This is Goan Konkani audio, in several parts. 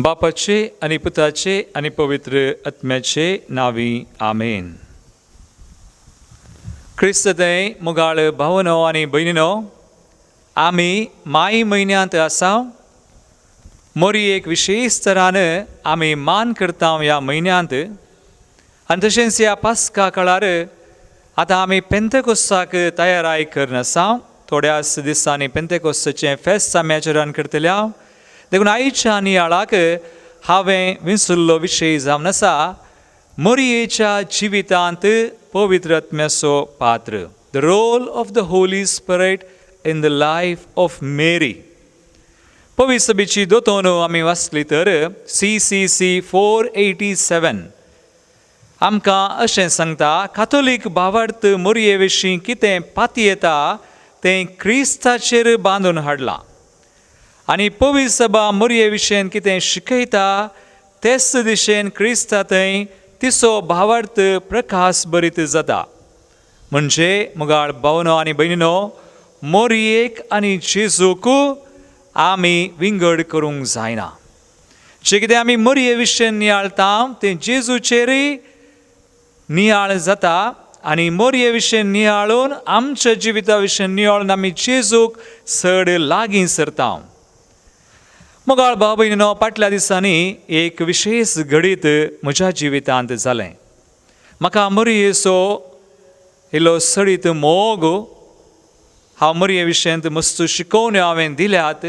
बापाचे आनी पुताचे आनी पवित्र आत्म्याचे नांवी, आमेन. क्रिस्त थंय मुगाळ भावनो आनी भयणीनो, आमी माय म्हयन्यांत आसा. मोरी एक विशेश तरान आमी मान करता ह्या म्हयन्यांत आनी तशेंच ह्या पास्का काळार आतां आमी पेंतेकोस्ताक तयाराय करून आसा. थोड्याच दिसांनी पेंतेकोस्ताचें फेस्त आमी आचरण करतले. देखून आयच्या नियाळाक हांवें विंचुल्लो विशय जावन आसा मोरयेच्या जिवितांत पवित्र आत्म्याचो पात्र, the role of the Holy Spirit in the life of Mary. पवित्र सभेची दोतोन आमी वाचली तर CCC 487 आमकां अशें सांगता, कातोलीक भावार्थ मोरये विशीं कितें पातयेता तें क्रिस्ताचेर बांदून हाडलां आनी पवित्र सभा मोरये विशयन कितें शिकयता तेच दिशेन क्रिस्ता थंय तिचो भावार्थ प्रकाश बरीत जाता. म्हणजे मुगाळ भावनो आनी भयणीनो, मोरयेक आनी जेजूक आमी विंगड करूंक जायना. जें कितें आमी मोरये विशयन नियाळता तें जेजूचेरय नियाळ जाता आनी मोरये विशयन नियाळून, आमच्या जिविता विशयन नियाळून आमी जेजूक चड लागीं सरता. मोगाळ भाव भयणीनो, फाटल्या दिसांनी एक विशेश घडीत म्हज्या जिवितांत जालें. म्हाका मोरयेचो इल्लो सडीत मोग. हांव मोरये विशयांत मस्त शिकोवण्यो हांवें दिल्यात,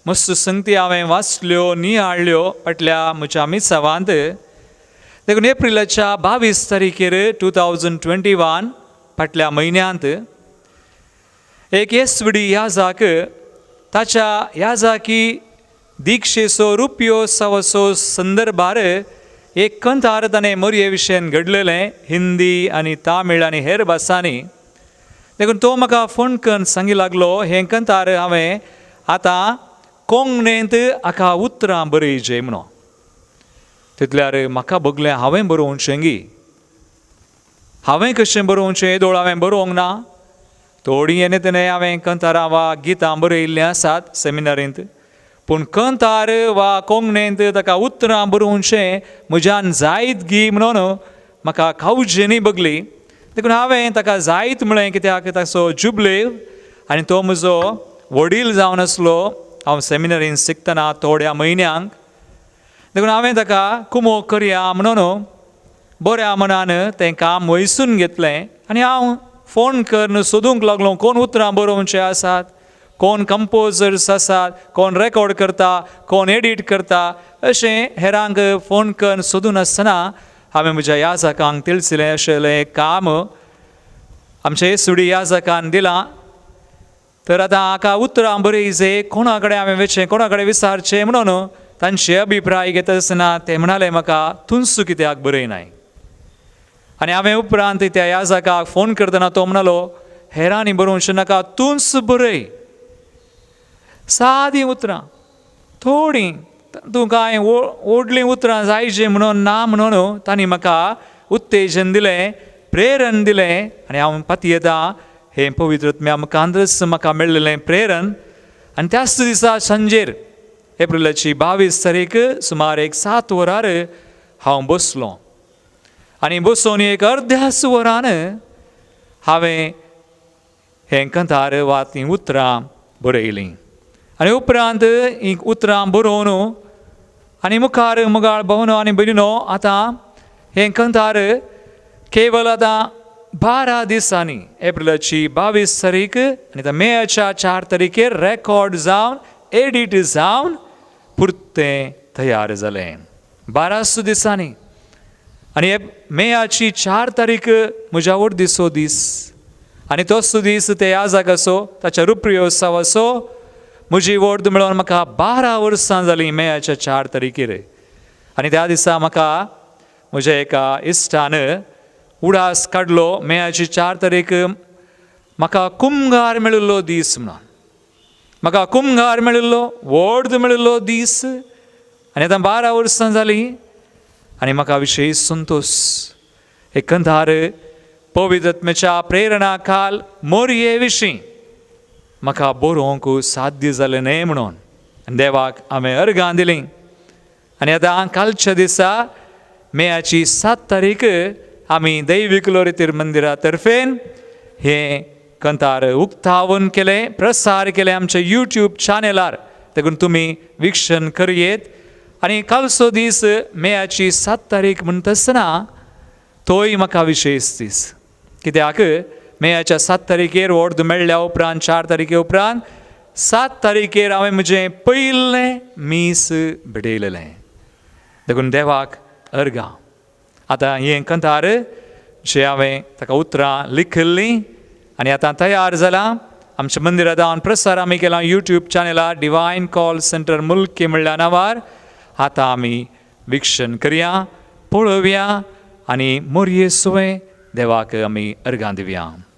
मस्त संगती हांवें वाचल्यो, नियाळ्ळ्यो फाटल्या म्हज्या मिसावांत. देखून एप्रिलाच्या 22 तारखेर 2021, फाटल्या म्हयन्यांत, एक एस वी डी याजाक ताच्या याजाकी दिक्षेचो रुप्योत्सवाचो संदर्भार एक कंतार ताणें मोरये विशयान घडलेलें, हिंदी आनी तामीळ आनी हेर भासांनी. देखून तो म्हाका फोन करून सांगी लागलो, हें कंतार हांवें आतां कोंकणींत हाका उतरां बरयचे म्हणून. तितल्यार म्हाका भोगलें, हांवें बरोवचें गी? हांवें कशें बरोवचें? येदोळ हांवें बरोवंक ना. थोडीं येणे तेणे हांवें कंतारां वा गितां बरयिल्लीं आसात सेमिनारींत, पूण कंतार वा कोंकणींत ताका उतरां बरोवचें म्हज्यान जायत गी म्हणून म्हाका कावजेनी बगली. देखून हांवें ताका जायत म्हळें, कित्याक ताचो जुबलेव आनी तो म्हजो वडील जावन आसलो हांव सेमिनारीन शिकतना थोड्या म्हयन्यांक. देखून हांवें ताका कुमो करया म्हणून बऱ्या मनान तें काम वयसून घेतलें आनी हांव फोन करून सोदूंक लागलो, कोण उतरां बरोवचे आसात, कोण कंपोजर्स आसात, कोण रेकॉर्ड करता, कोण एडीट करता, अशें हेरांक फोन करून सोदून आसतना हांवें म्हज्या याजकांक तिळसिलें, अशें एक काम आमच्या सुडी याजकान दिलां, तर आतां हाका उतरां बरयचे, कोणा कडेन हांवें वचचें, कोणा कडेन विचारचें म्हणून तांचे अभिप्राय घेता आसतना ते म्हणाले म्हाका, तूंच कित्याक बरयनाय? आनी हांवें उपरांत त्या याजकाक फोन करतना तो म्हणालो, हेरांनी बरोवचें नाका, तूंच बरय, सादीं उतरां थोडीं, तूं कांय व्हडलीं उतरां जायचीं म्हणून ना म्हणून तांणी म्हाका उत्तेजन दिलें, प्रेरण दिलें आनी हांव पातयेतां हें पवित्र आत्म्या मुखांतच म्हाका मेळिल्लें प्रेरण. आनी त्याच दिसा सांजेर एप्रिलाची 22 तारीख सुमार एक 7 वरार हांव बसलो आनी बसून एक अर्द्याच वरान हांवें हें कंतार वा तीं उतरां बरयलीं. आनी उपरांत हीं उतरां बरोवन आनी मुखार मुगाळ भोवनो आनी भयणीनो, आतां हें कंतार केवल आतां 12 दिसांनी एप्रिलाची 22 तारीख आनी आतां मेयाच्या 4 तारखेर रेकॉर्ड जावन एडीट जावन पुरतें तयार जालें, 12 दिसांनी. आनी मेयाची 4 तारीख म्हज्या वर्दीचो दीस आनी तोच दीस ते याजकाचो ताच्या रुप्रियोत्सवाचो. म्हजी वर्द मेळोवन म्हाका 12 वर्सां जालीं मेयाच्या 4 तारखेर. आनी त्या दिसा म्हाका म्हज्या एका इश्टान उडास काडलो, मेयाची 4 तारीख म्हाका कुमगार मेळिल्लो दीस म्हणून. म्हाका कुमगार मेळिल्लो, वर्द मेळिल्लो दीस. आनी आतां 12 वर्सां जालीं आनी म्हाका विशेश संतोश. एक कंतार पवित्र आत्म्याच्या प्रेरणा खाल मोरये विशीं म्हाका बरोवंक साध्य जालें न्हय म्हणून. आनी देवाक हांवें अर्गां दिलीं. आनी आतां कालच्या दिसा मेयाची 7 तारीख आमी दैवीक लोरेतीर मंदिरा तर्फेन हें कंतार उक्तावन केलें, प्रसार केलें आमच्या यूट्यूब चॅनलार, देखून तुमी विक्षण करयेत. आनी कालचो दीस मेयाची 7 तारीख म्हणटा आसतना तोय म्हाका विशेश दीस, कित्याक मेयाच्या 7 तारखेर ऑर्द मेळ्ळ्या उपरांत 4 तारखे उपरांत 7 तारखेर हांवें म्हजें पयलें मीस भेटयलेलें. देखून देवाक अर्गां. आतां हें कंतार जें हांवें ताका उतरां लिखिल्लीं आनी आतां तयार जालां. आमच्या मंदिरांत प्रसार आमी केला यूट्यूब चॅनलार डिवायन कॉल सेंटर मुल्की म्हणल्या नांवार. आतां आमी विक्षण करया, पळोवया आनी मोरये सुवें देवाक आमी अर्गां दिवया. Ah.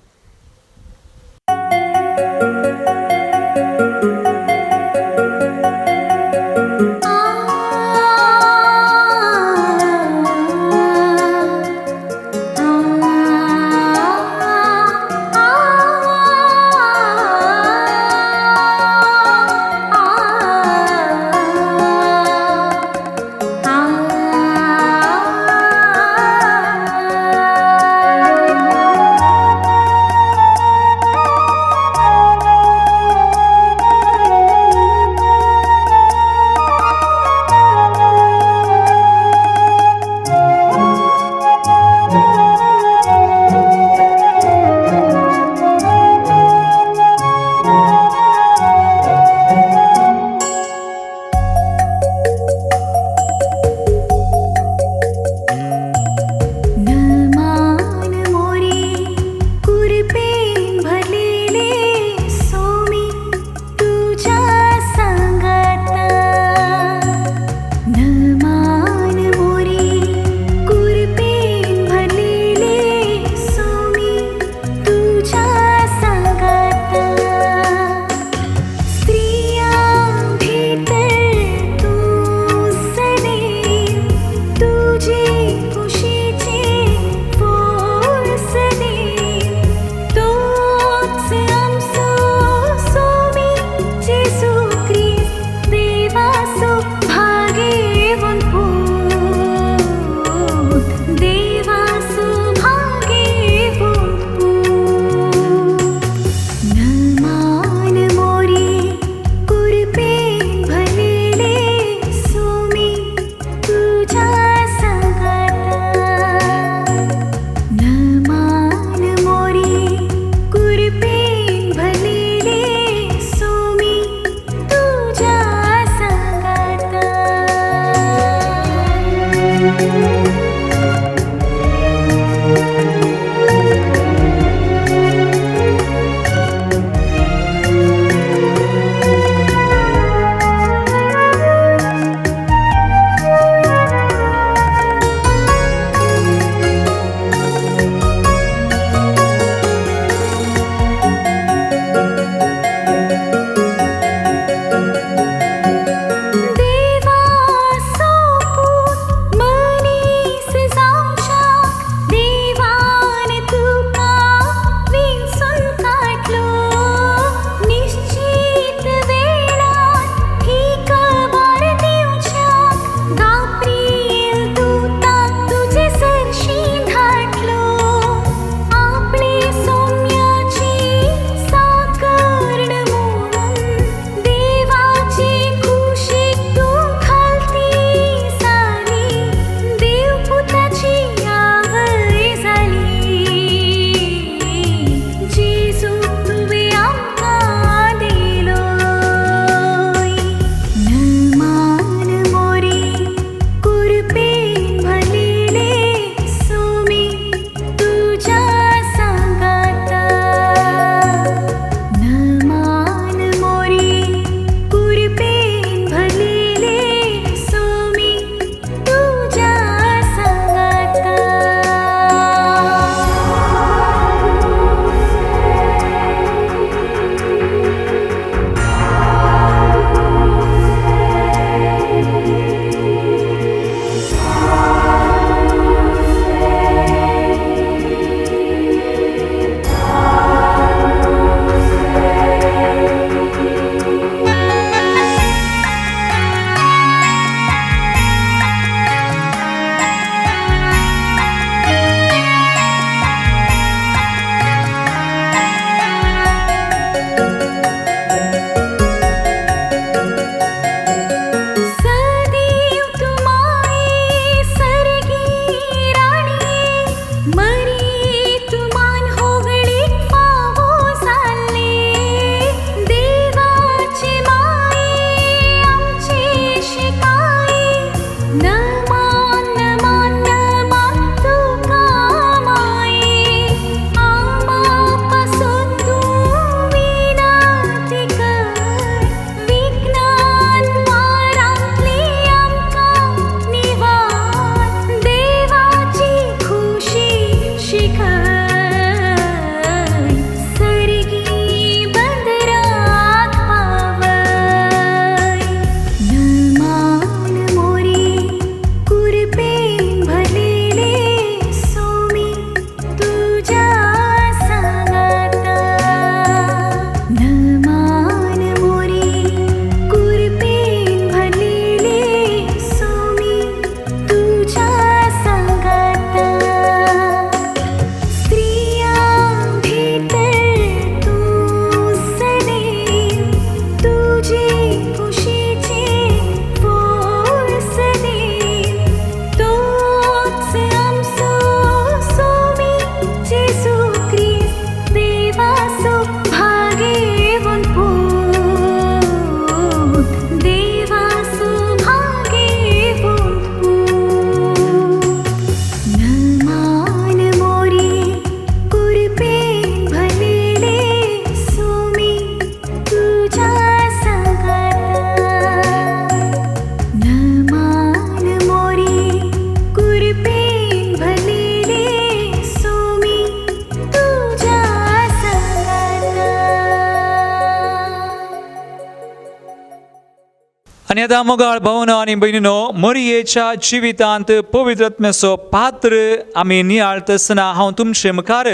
आनी आतां मोगाळ भावनो आनी भयणीनो, मरियेच्या जिवितांत पवित्र आत्म्याचो पात्र आमी नियाळतासतना हांव तुमचे मुखार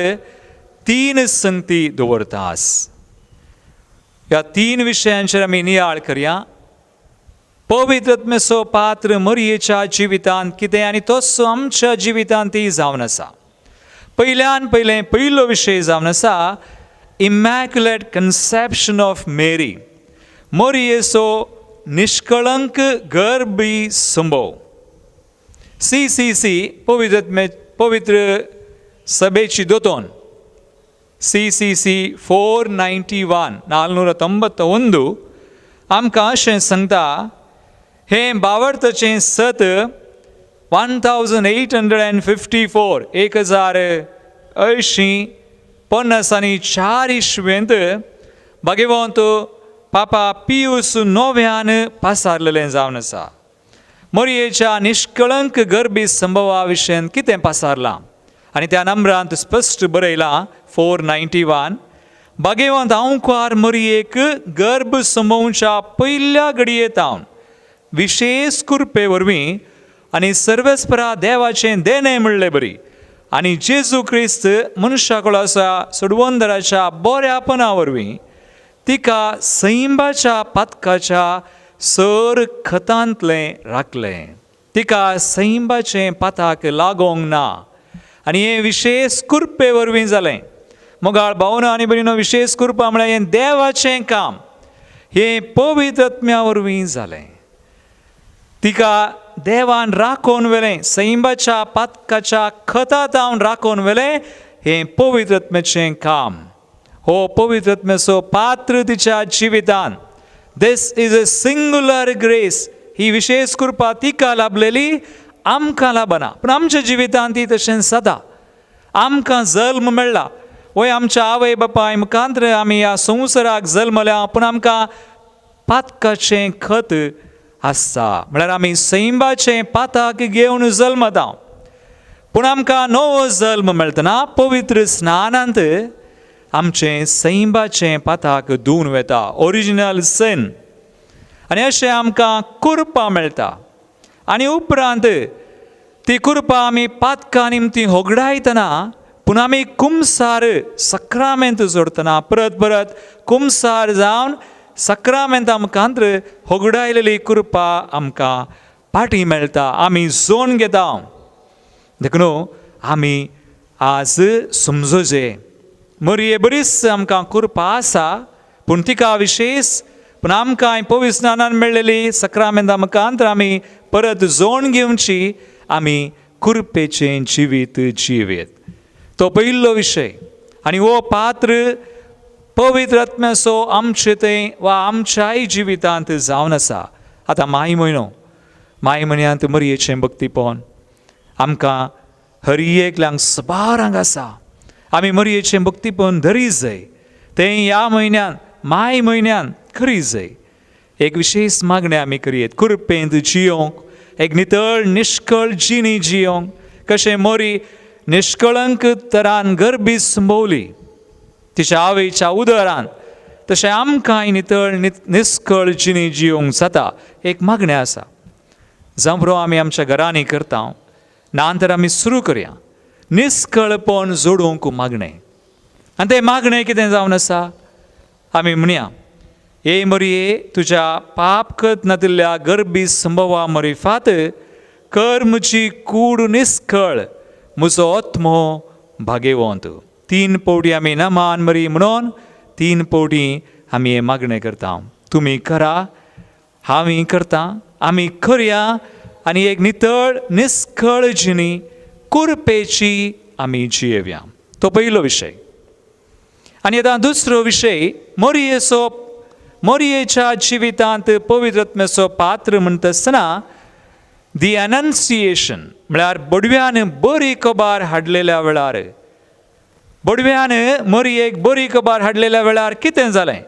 तीन संगती दवरता. ह्या तीन विशयांचेर आमी नियाळ करया. पवित्र आत्म्याचो पात्र मरियेच्या जिवितांत कितें आनी तसो आमच्या जिवितांत ती जावन आसा. पयल्यान पयलें पयलो विशय जावन आसा इमॅक्युलेट कन्सेप्शन ऑफ मेरी, मरियेचो निष्कळंक गर्भी संभव. CCC पवित्र पवित्र सभेची दोतोन CCC 491 491 आमकां अशें सांगता, हें बावडताचें सत 1854 1854 इस्वेंत भाग्यवंत पापा पियूस नव्यान पासारलेलें जावन आसा. मरियेच्या निष्कळंक गर्भी संभवा विशयान कितें पासारलां आनी त्या नंबरांत स्पश्ट बरयलां 491, भाग्यवंत आंवकार मरियेक गर्भ संभोवच्या पयल्या घडयेतावन विशेश कृपे वरवीं आनी सर्वेस्परा देवाचें देणें म्हणले बरी आनी जेजू क्रिस्त मनशा आसा सोडवंदराच्या बऱ्यापणा वरवीं तिका सैंबाच्या पातकाच्या सर खतांतलें राखलें. तिका सैंबाचें पाताक लागोंक ना आनी हें विशेश कृपे वरवीं जालें. मोगाळ भावना आनी भयणीनो, विशेश कृपा म्हळ्यार हें देवाचें काम, हें पवित्र आत्म्या वरवीं जालें. तिका देवान राखोवन व्हेलें, सैंबाच्या पातकाच्या खतांत राखोवन व्हेलें. हें पवित्र आत्म्याचें काम. हो पवित्र आत्म्याचो पात्र तिच्या जिवितान. This is a singular grace. ही विशेश कृपा तिका लाभलेली, आमकां लाभना, पूण आमच्या जिवितान ती तशें जाता. आमकां जल्म मेळ्ळा, वय आमच्या आवय बापाय मुखांत आमी ह्या संवसाराक जल्मल्या, पूण आमकां पातकाचें खत आसता, म्हळ्यार आमी सैंबाचें पाताक घेवन जल्मता. पूण आमकां नवो जल्म मेळटना पवित्र स्नानांत आमचें सैंबाचें पाताक धुवन वता, ओरिजिनल सिन, आनी अशें आमकां कुरपा मेळटा. आनी उपरांत ती कुरपा आमी पातकां निमती होगडायतना, पूण आमी कुमसार सक्रामेंत जोडटना परत परत कुमसार जावन सक्रामेंत आमकां होगडायलेली कृपा आमकां पाटी मेळटा, आमी जोन घेता. देखून आमी आज समजोजे मरिये बरीच आमकां कृपा आसा, पूण तिका विशेश, पूण आमकां पवित्र स्नानान मेळ्ळेली सक्रामेंता मुखांत आमी परत जोण घेवची, आमी कृपेचें जिवीत जिवेत. तो पयलो विशय. आनी हो पात्र पवित्र आत्म्याचो आमचे थंय वा आमच्याय जिवितांत जावन आसा. आतां माय म्हयनो, माय म्हयन्यांत मरियेचें भक्तीपण आमकां हर एकल्यांक सबारांक आसा. आमी मरियेचें भक्तीपण धरी जाय, तें ह्या म्हयन्यान माय म्हयन्यान खरी जाय. एक विशेश मागणें आमी करयेत, कुरपेंत जियोंक, एक नितळ निष्कळ जिणी जियोंक. कशें मोरी निष्कळंक तरान गर्भी संभवली तिच्या आवयच्या उदरान, तशें आमकांय नितळ निष्कळ जिणी जियोंक जाता. एक मागणें आसा, जावं आमी आमच्या घरांनी करता, ना तर आमी सुरू करया निष्कळपण जोडूंक मागणें. आनी तें मागणें कितें जावन आसा, आमी म्हणया, ए मरिये तुज्या पापकत नातिल्ल्या गर्भी संभवा मरिफात कर म्हजी कूड निष्कळ, म्हजो आत्मो भागेवंत. 3 पवटी आमी नमान मरी म्हणून 3 पवटी आमी हें मागणें करता. तुमी करा, हांव करता, आमी करया आनी एक नितळ निष्कळ जिणी कुरपेची आमी जियेवया. तो पयलो विशय. आनी आतां दुसरो विशय, मरियेचो मरियेच्या जिवितांत पवित्र आत्म्याचो पात्र म्हणटा आसतना दी अनन्सिएशन म्हळ्यार बडव्यान बरी कबार हाडलेल्या वेळार, बडव्यान मरियेक बरी कबार हाडलेल्या वेळार कितें जालें?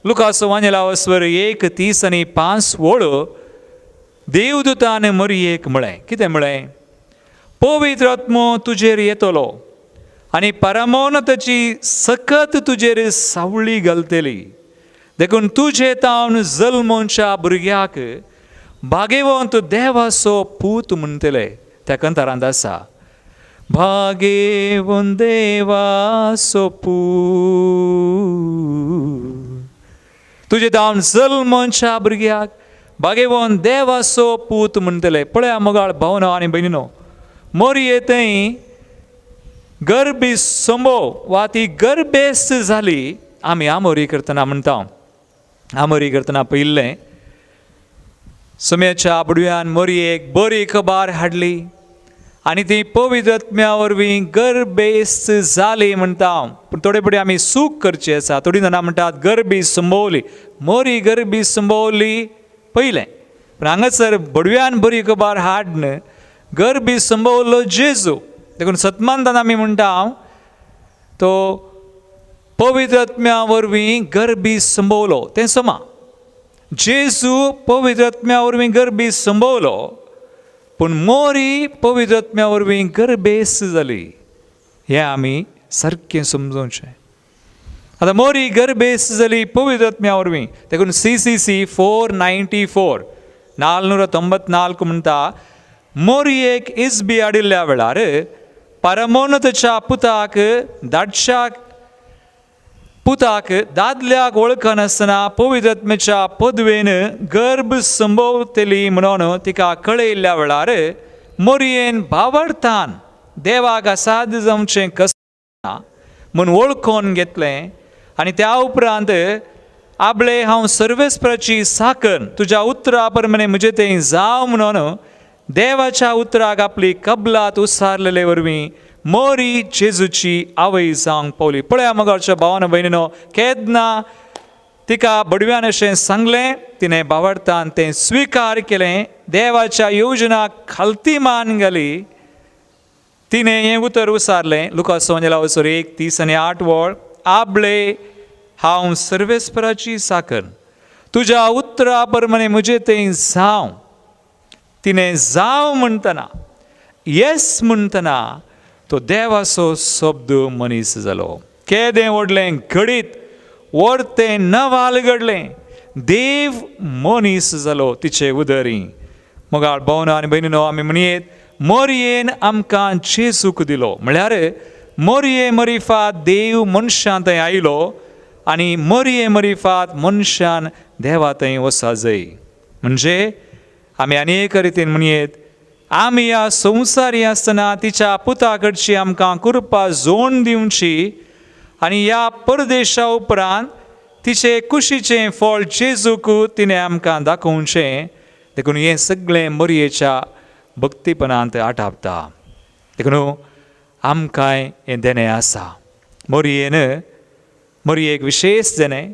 लुकास वांजेलावस्वर 1:30 आनी 5 वळो देवदूतान मरियेक म्हळें, कितें म्हळें? पवित्र आत्मो तुजेर येतलो आनी परमोन्नताची सकत तुजेर सावळी घालतली, देखून तुजे तावन जल्मोच्या भुरग्याक भागेवंत देवाचो पूत म्हणटले. त्या कंतारांत आसा, भागेवंत देवाचो पूत, तुजे तावन जल्मोच्या भुरग्याक भागेवंत देवाचो पूत म्हणटले. पळया मोगाळ भावनो आनी भयणीनो, मोरये थंय गर्भी संभव वा ती गर्भेस्त जाली. आमी आमोरी करतना म्हणटा, आमोरी करतना पयिल्लें सुम्याच्या बुडव्यान मोरयेक बरी खबर हाडली आनी ती पवित्र आत्म्या वरवीं गर्भेस्त जाली म्हणटा. पूण थोडे फुडें आमी सूख करची आसा. थोडीं जाणां म्हणटात गर्भी संभवली, मोरी गर्भी संभवली पयलें, पूण हांगासर बडव्यान बरी खबर हाडन गर्भी संभवलो जेजू. देखून सतमानतान आमी म्हणटा तो पवित्र आत्म्या वरवीं गर्भी संभवलो. तें समा, जेजू पवित्र आत्म्या वरवीं गर्भी संभवलो, पूण मोरी पवित्र आत्म्या वरवीं गर्भेस्त जाली. हें आमी सारकें समजोवचें. आतां मोरी गर्भेस्त जाली पवित्र आत्म्या वरवीं. देखून CCC 494 494 म्हणटा, मोरयेक इजबी हाडिल्ल्या वेळार परमोनतच्या पुताक धाडशाक पुताक दादल्याक वळखनासतना पवित्र आत्म्याच्या पदवेन गर्भ संभवतली म्हणून तिका कळयल्ल्या वेळार मोरयेन भावार्थान देवाक असाध्य जावचें कशें म्हूण वळखून घेतलें आनी त्या उपरांत आपले हांव सर्वेस्पराची साकन तुज्या उतरा प्रमाणे म्हजें तें जावं म्हणून देवाच्या उतराक आपली कबलात उसारलेले वरवीं मोरी जेजूची आवय जावंक पावली. पळया मोगाच्या भावान भयणीनो, केन्ना तिका बडव्यान अशें सांगलें, तिणें भावार्थान तें स्विकार केलें, देवाच्या योजनाक खालती मान घाली, तिणें हें उतर उसारलें. लुकास वचर 1:30 आणि 8 वळ, आपले हांव सर्वेस्पराची साकर तुज्या उतरा प्रमाणे म्हजें तें जावं. तिणें जावं म्हणटना, येस म्हणटना तो देवाचो शब्द मनीस जालो. केदें व्हडलें घडीत, वर्तें नवाल घडलें, देव मनीस जालो तिचे उदरी. मोगाळ भावनो आनी भयणीनो, आमी म्हणयेत मोरयेन आमकां जेजूक दिलो. म्हळ्यार मोरये मरिफात देव मनशां थंय आयलो आनी मोरये मरिफात मनशान देवा थंय वचा जाय. म्हणजे आमी आनी एक रितीन म्हणयेत, आमी ह्या संवसारी आसतना तिच्या पुता कडची आमकां कृपा जोड दिवची आनी ह्या परदेशा उपरांत तिचे कुशीचें फळ जेजूक तिणें आमकां दाखोवचें. देखून हें सगळें मोरयेच्या भक्तीपणांत आटापता. देखून आमकांय हें देणें आसा. मोरयेन मोरयेक विशेश देणें,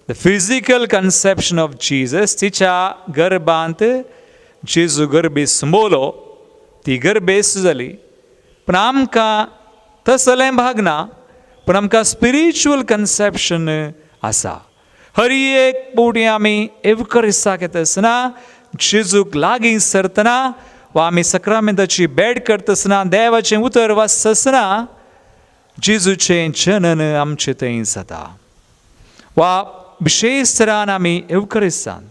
the physical conception of Jesus. तिच्या गर्भांत जेजू गर्भी संबोवलो, ती गर्भेस्त जाली. पूण आमकां तसलें भागना, पूण आमकां स्पिरिच्युअल कन्सेप्शन आसा. हर एक फावटी आमी एवकरिस्ताक येता आसतना, जेजूक लागीं सरतना वा आमी सक्रामेंताची भेट करता आसतना, देवाचें उतर वाचता आसतना जेजूचें जनन आमचें थंय जाता. वा विशेश तरान आमी एवकरिस्तान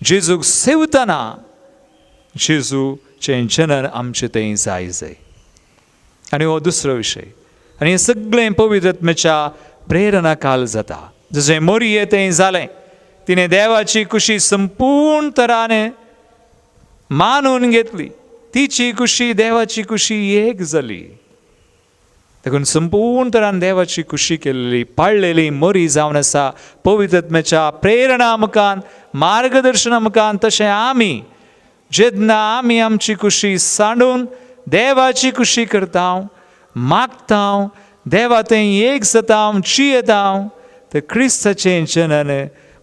जेजूक सेवतना जेजूचें जनन आमचें थंय जाय जाय. आनी हो दुसरो विशय. आनी हें सगळें पवित्र आत्म्याच्या प्रेरणा काल जाता. जशें मोरये थंय जालें, तिणें देवाची कुशी संपूर्ण तराने मानून घेतली, तिची कुशी देवाची कुशी एक जाली. देखून संपूर्ण तरान देवाची कुशी केल्ली पाळलेली मोरी जावन आसा पवित्र आत्म्याच्या प्रेरणा मुखान, मार्गदर्शना मुखान. तशें आमी जेन्ना आमी आमची कुशी सांडून देवाची कुशी करता, मागता, देवा थंय एक जाता, जियेता, तर क्रिस्ताचें जनन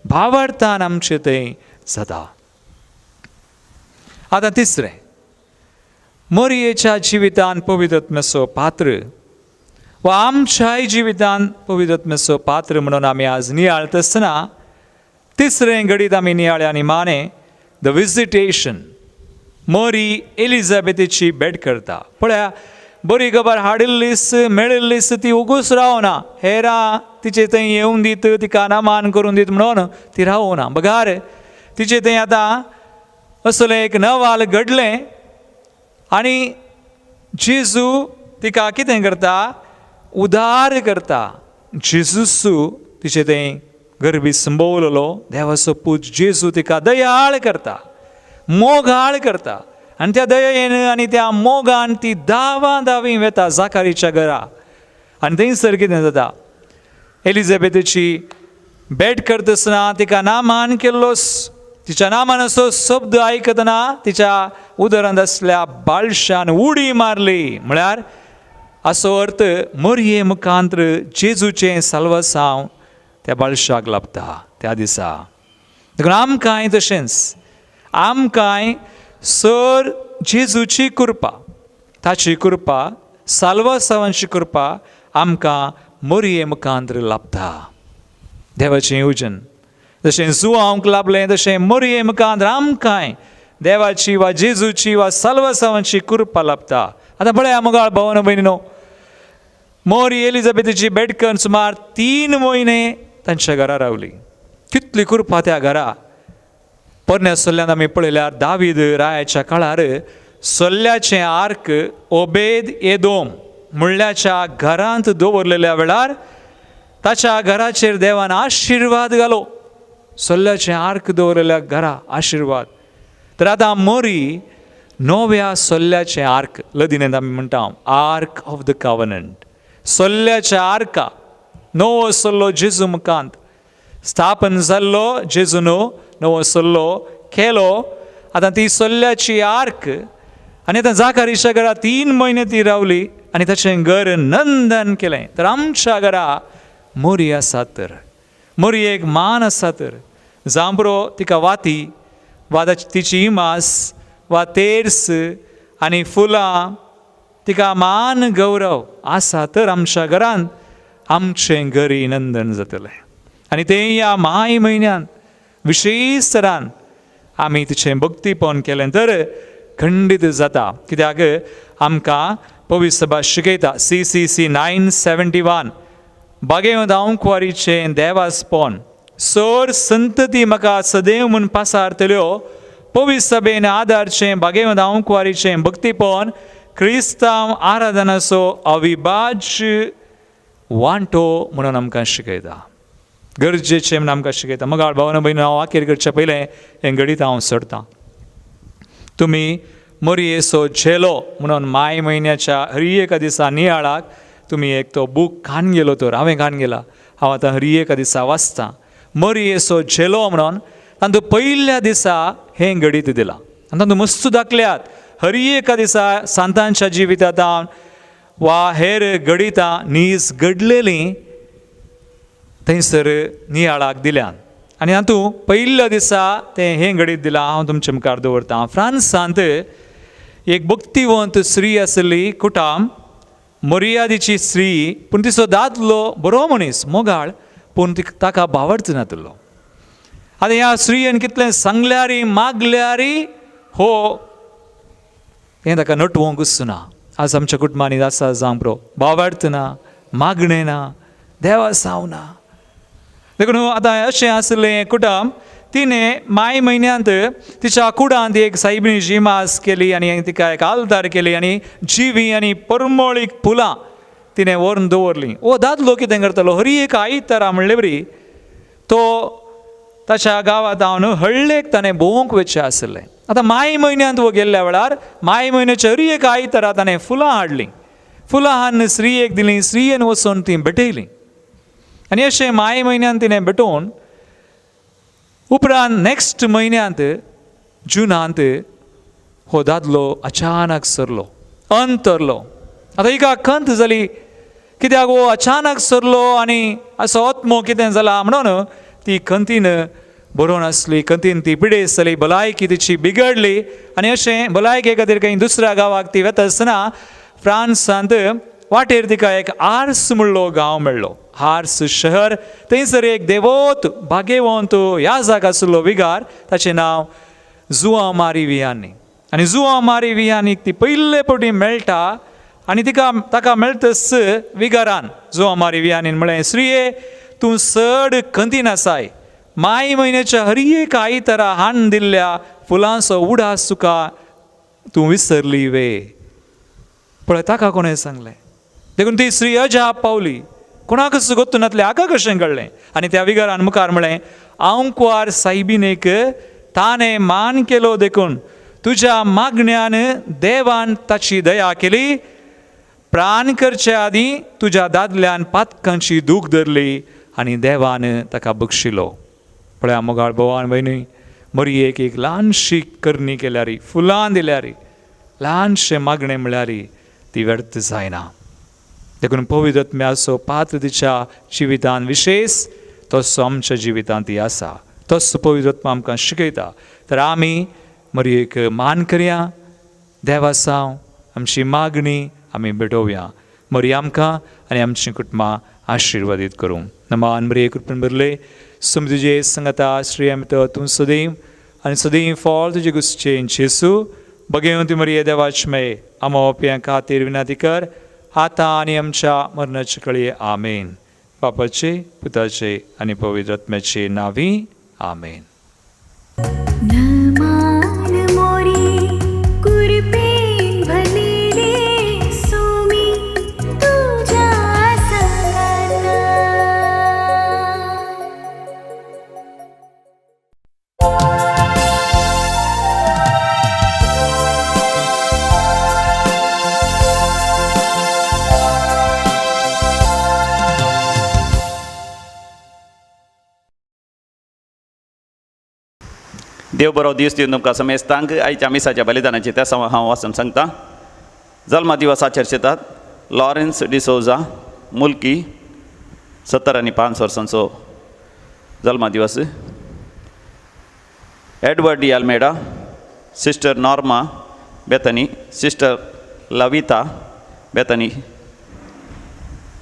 भावार्थान आमचें थंय जाता. आतां तिसरें, मोरयेच्या जिवितान पवित्र आत्म्याचो पात्र वा आमच्याय जिवितान पवित्र आत्म्याचो पात्र म्हणून आमी आज नियाळत आसतना तिसरें घडीत आमी नियाळे आनी माने the visitation. मोरी एलिझाबेथीची भेट करता. पळया, बरी खबर हाडिल्लीस मेळिल्लीस ती उगूस रावना, हेरां तिचे थंय येवन दीत, तिका नामान करून दीत म्हणून ती रावना. बगार तिचे थंय आतां असलें एक नवाल घडलें आनी जेजू तिका कितें करता, उदार करता. जेजूसू तिचे थंय गरबी संभवलेलो देवाचो पूत जेजू तिका दयाळ करता, मोगाळ करता. आनी त्या दयेन आनी त्या मोगान ती धांवा धांवी वेता जाकारीच्या घरा. आनी थंयसर कितें जाता, एलिझाबेथाची भेट करतना तिका नामान केल्लोस, तिच्या नामान असो शब्द आयकतना तिच्या उदरांत आसल्या बाळशान उडी मारली. म्हळ्यार असो अर्थ मरये मुखांत जेजूचें साल्वासांव त्या बाळशाक लाभता त्या दिसा. देखून आमकांय तशेंच आमकांय सर जेजूची कृपा, ताची कृपा, साल्वासांवाची कृपा आमकां मरये मुखांत लाभता. देवाचें येवजण जशें जुवांक लाभलें तशें मरये मुखांत आमकांय देवाची वा जेजूची वा साल्वासांवाची कृपा लाभता. आतां पळया मोगाळ भावन भयणीनो, मोरी एलिझाबेथीची भेट करून सुमार 3 म्हयने तांच्या घरा रावली. कितली कृपा त्या घरा. पोरण्या सल्ल्यान आमी पळयल्यार दावीद रायाच्या काळार सल्ल्याचें आर्क ओबेद एदोम म्हणल्याच्या घरांत दवरलेल्या वेळार ताच्या घराचेर देवान आशिर्वाद घालो. सल्ल्याचें आर्क दवरलेल्या घरा आशिर्वाद. तर आतां मोरी नव्या सल्ल्याचें आर्क, लदिनेंत आमी म्हणटा आर्क ऑफ the covenant, सल्ल्याच्या आर्का नवो सल्लो जेजू मुखांत स्थापन जाल्लो, जेजूनो नवो सल्लो केलो. आतां ती सल्ल्याची आर्क आनी आतां जाकारीच्या घरा 3 म्हयने ती रावली आनी ताचें घर नंदन केलें. तर आमच्या घरा मोरी आसा, तर मोरयेक मान आसा, तर जांबरो तिका वाती वा तिची इमास वा तेर्स आनी फुलां तिका मान गौरव आसा, तर आमच्या घरांत आमचें घरी नंदन जातलें. आनी तें ह्या माय म्हयन्यान विशेश तरान आमी तिचें भक्तीपण केलें तर खंडीत जाता. कित्याक आमकां पवित्र सभा शिकयता CCC 971 बागेवंत आंकवारीचें देवासपण सर संतती म्हाका सदैव म्हूण पासारतल्यो. पवित्र सभेन आदारचें बागेवंत आंकवारीचें भक्तीपण क्रिस्तांव आराधनाचो अविभाज्य वांटो म्हणून आमकां शिकयता, गरजेचें म्हणून आमकां शिकयता. मोगाळ भावन भयणी, हांव आखेर करचे पयलें हें घडीत हांव सोडतां. तुमी मोरयेचो झेलो म्हणून माय म्हयन्याच्या हर एका दिसा नियाळाक तुमी एक तो बूक खान गेलो, तर हांवें खान गेला, हांव आतां हर एका दिसा वाचतां. मोरयेचो झेलो म्हणून तातूंत पयल्या दिसा हें घडीत दिलां आनी तातूंत मस्त दाखल्यात हर एका दिसा सांतांच्या जिवितांत वा हेर घडितां नीज घडलेलीं थंयसर नियाळाक दिल्यान. आनी हातूंत पयल्या दिसा तें हें घडीत दिलां, हांव तुमचे मुखार दवरतां. फ्रांसांत एक भक्तिवंत स्त्री आसली, कुटाम मर्यादीची स्त्री, पूण तिचो दादलो बरो मनीस मोगाळ, पूण ताका बावडच नातिल्लो. आतां ह्या स्त्रियेन कितलें सांगल्यारी मागल्यारी हो हें ताका नटवंकूच ना. आज आमच्या कुटुंबांनी आसा जांबरो बावडत ना, मागणें ना, देवा साव ना. देखून आतां अशें आसलें कुटुंब, तिणें माय म्हयन्यांत तिच्या कुडांत एक सायबिणीची मास केली आनी तिका एक आल्तार केली आनी जिवी आनी परमळीक फुलां तिणें व्हरून दवरलीं. ओ दादलो कितें करतालो, हरी एक आयतारा म्हणले बरी तो ताच्या गांवांत हांव हळ्ळेक ताणें भोंवंक वचचें आसलें. आतां माय म्हयन्यांत वो गेल्ल्या वेळार माय म्हयन्याच्या हरी एक आयतारा ताणें फुलां हाडलीं, फुलां हाडून स्त्रियेक दिलीं, स्त्रियेन वचून तीं भेटयलीं. आनी अशें माय म्हयन्यांत तिणें भेटोवन उपरांत नॅक्स्ट म्हयन्यांत जुनांत हो दादलो अचानक सरलो, अंतरलो. आतां हिका खंत जाली, कित्याक हो अचानक सरलो आनी असो आत्मो कितें जाला म्हणून ती खंतीन बरोवन आसली, खंतीन ती पिडेस्त जाली, भलायकी तिची बिगडली. आनी अशें भलायके खातीर खंय दुसऱ्या गांवाक ती वता आसतना फ्रांसांत वाटेर तिका एक आर्स म्हणलो गांव मेळ्ळो, आर्स शहर. थंयसर एक देवोत भागेवंत याजक आसलो विगार, ताचें नांव जुआ मारी वियानी. आनी जुआ मारी वियानीक ती पयले फावटी मेळटा आनी तिका ताका मेळटस विगारान जो अमारी वियानीन म्हळें, स्त्रिये तूं चड खंतीन आसाय, माय म्हयन्याच्या हर एक आयतारा हाडून दिल्ल्या फुलांचो उडास तुका तूं विसरली वे. पळय ताका कोणें सांगलें. देखून ती स्त्री अजाप पावली, कोणाकच गोत्तू नातलें हाका कशें कळ्ळें. आनी त्या विगारान मुखार म्हळें, आंकवार सायबिनेक ताणें मान केलो देखून तुज्या मागण्यान देवान ताची दया केली, प्राण करचे आदीं तुज्या दादल्यान पातकांची दूख धरली आनी देवान ताका बक्षिलो. पळया मोगाळ भोवान भयणी, मरयेक एक ल्हानशी करणी केल्यार, फुलां दिल्यार, ल्हानशें मागणें म्हळ्यार ती व्यर्थ जायना. देखून पवित्र आत्म्याचो पात्र तिच्या जिवितान विशेष तसो आमच्या जिवितांत ती आसा, तसो पवित्र आत्मा आमकां शिकयता. तर आमी मरयेक मान करया, देवासांव आमची मागणी आमी भेटोवया. मरी आमकां आनी आमचीं कुटुंबां आशिर्वादीत करूं. नमान मरये कृपेन भरले, सुम तुजे संगता श्री अमित तूं सदैव आनी सदैव फॉल तुजे गुसचें जेसू बगेवन ती मरये देवाच मेय आमो पियां खातीर विनंती कर आतां आनी आमच्या मरणाचे कळये. आमेन. बापाचे पुताचे आनी पवित्र आत्म्याचे नांवी आमेन. देव बरो दीस दिवन तुमकां समेस्तांक आयच्या मिसाच्या बलिदानाची त्या हांव वाचून सांगता. जल्मा दिवस आचरतात लॉरेन्स डिसोजा मुल्की 70 आनी 5 वर्सांचो जल्मा दिवस. Edward D Almeida, sister Norma Bethany, sister Lavita Bethany,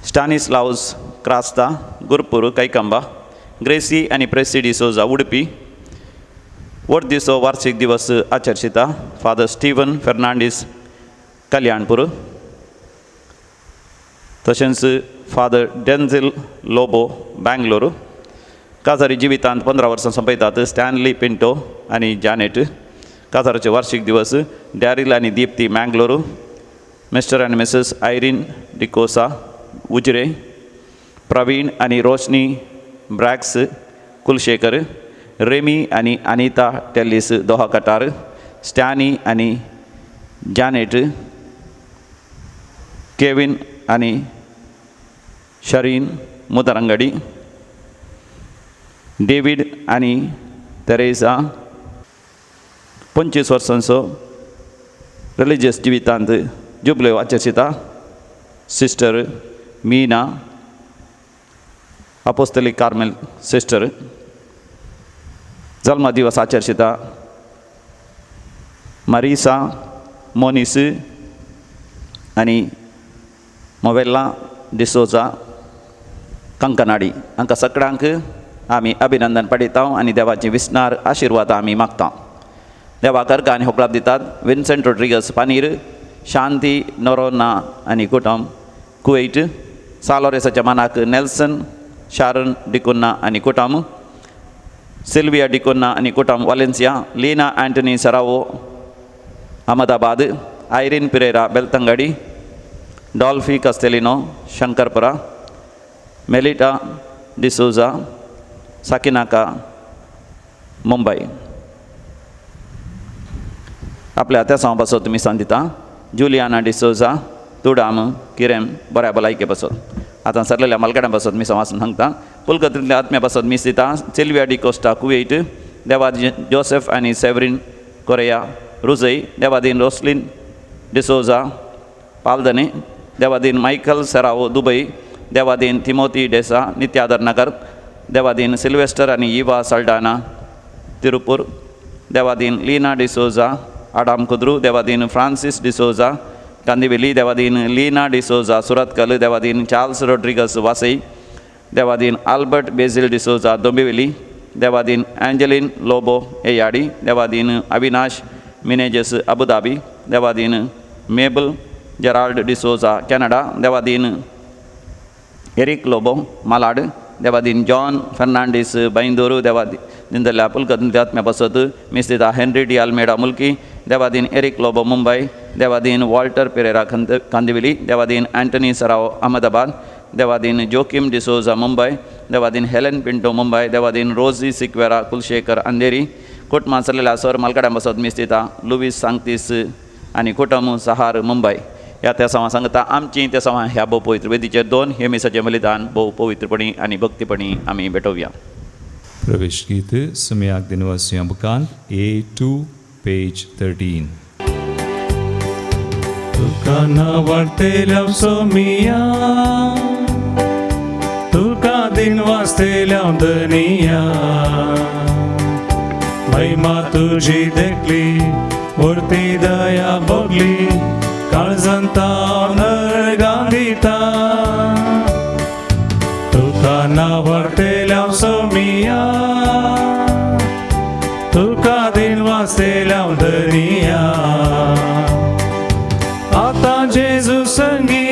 Stanislaus Crasta Gurpur Kaikamba, Gracy आनी प्रेसी डिसोजा उडपी. वर्दीचो वार्षिक दिवस आचर्शिता फादर स्टीवन फेर्नांडीस कल्याणपूर, तशेंच फादर डेन्झिल लोबो बँगलोर. काजारी जिवितांत 15 वर्सां सोंपयतात स्टॅनली पिंटो आनी जॅनेट. काजाराचे वार्षिक दिवस डॅरील आनी दीप्ती मँगलोर, मिस्टर आनी मिसेस आयरीन डिकोसा उजरे, प्रवीण आनी रोशनी ब्रॅक्स कुलशेखर, रेमी आनी अनिता टेलीस दोहा कटार, स्टॅनी आनी जॅनेट, केविन आनी शरीन मुदरंगडी, डेवीड आनी तेरेसा. 25 वर्सांचो रिलिजियस जिवितांत जुबल्यो आचर्शिता sister Meena apostolic Carmel sister. जल्म दिवस आचर्शिता मरीसा मोनीस आनी मोवेल्ला डिसोजा कंकनाडी. हांकां सगळ्यांक आमी अभिनंदन पडयता आनी देवाची विस्नार आशिर्वाद आमी मागता. देवा कर्का आनी होकळाप दितात विन्सेंट रोड्रिगस पानीर, शांती नोरोना आनी कुटुंब कुवैट, सालोरेसाच्या मानाक नेल्सन शारन डिकुन्ना आनी कुटुंब, सिल्विया डिकुन्ना आनी कुटुंब Valencia, Leena Antony Serrao Ahmedabad, Irene Pereira Belthangady, Dolphy Castelino Shankarpura, Melita D'Souza Sakinaka Mumbai. आपल्या त्या सांव पासत तुमी सांग दिता जुलियाना डिसोजा तुडाम किरेम बऱ्या भलायके पासत. आतां सरलेल्या मालकाड्यां पासत मिसां वाचून सांगता. पुलकत्रींतल्या आत्म्या पासत मीस दिता सिल्विया डिकोस्टा कुवेट, देवादीन जोसेफ आनी सेवरीन कोरेया रुजय, देवादीन रोसलीन डिसोजा पालदने, देवादीन मायकल सेरावो दुबई, देवादीन तिमोती डेसा नित्यादर नगर, देवादीन सिल्वेस्टर आनी इवा सल्डाना तिरुपूर, देवादीन लीना डिसोजा आडाम कुद्रू, देवादीन फ्रांसीस डिसोजा कांदिवेली, देवादीन लीना डिसोजा सुरतकल, देवादीन चार्ल्स रोड्रिगस वासई, देवादीन आल्बर्ट बेझिल डिसोजा दोंबिवली, देवादीन एंजलिन लोबो एयाडी, देवादीन अविनाश मिनेजस अबुधाबी, देवादीन मेबल जेराल्ड डिसोजा कॅनडा, देवादीन एरीक लोबो मालाड, देवादीन जॉन फर्नांडीस बैंदूर, देवादीन जाल्ल्या पुलकत आत्म्या पासत मीस दिता हेनरी डी आल्मेडा मुल्की, देवादीन एरीक लोबो मुंबय, देवादीन वॉल्टर पेरेरा कांदिवली, देवादीन अँटनी सराव अहमदाबाद, देवादीन जोकीम डिसोजा मुंबय, देवादीन हेलन पिंटो मुंबय, देवादीन रोजी सिक्वेरा कुलशेखर अंधेरी, कुटुंबां सरलेल्या सर मालकाड्यां पासत मीस दिता लुवीस सांगतीस आनी कुटुंब सहार मुंबय. ह्या तेसांवां सांगता आमची तेसांवां ह्या भोव पवित्र वेदीचेर दोन हे मिसाचें बलिदान भोव पवित्रपणी आनी भक्तीपणी आमी भेटोवया. प्रवेश गीत सुमयाक दिनवासिया बुकांत A2 page 13. तुका नावाडतेल्या सोमिया, तुका दिनवासतेल्या धनिया, महिमा तुजी देखली वर्ती दया भोगली, काळजांत ताव नरगां दिता. तुका नावाडतेल्या सोमिया, तुका दिनवासतेल्या धनिया, आतां जेजू संगी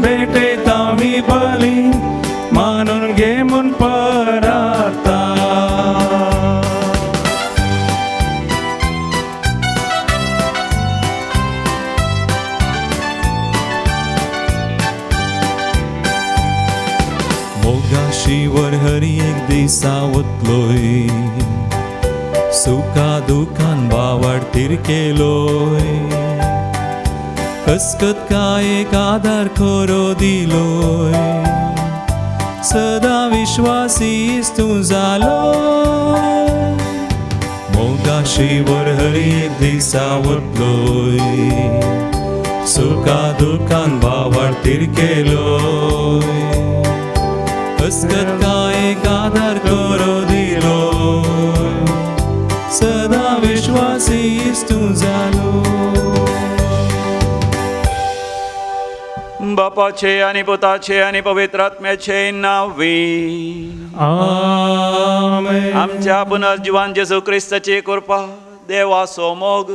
भेटयता मी बली, मानून घे म्हूण पराता. मोगाशी वर हर एक दिसा वतलोय, सुखा दुखान बावड तिरकेलोय, कसकत काय एक आधार खरो दिलोय, सदा विश्वासी तूं जालो. मोगाशी वर हर एक दिसा वतलोय, सुखा दुखान बावड तिरकेलोय, कसकत काय एक आधार खरो दिलो, सदा विश्वासी तूं जालो. बापाचे आनी पुताचे आनी पवित्र आत्म्याचे नांवी आमेन. आमच्या पुनर्जिवान जेजू क्रिस्ताची कृपा, देवाचो मोग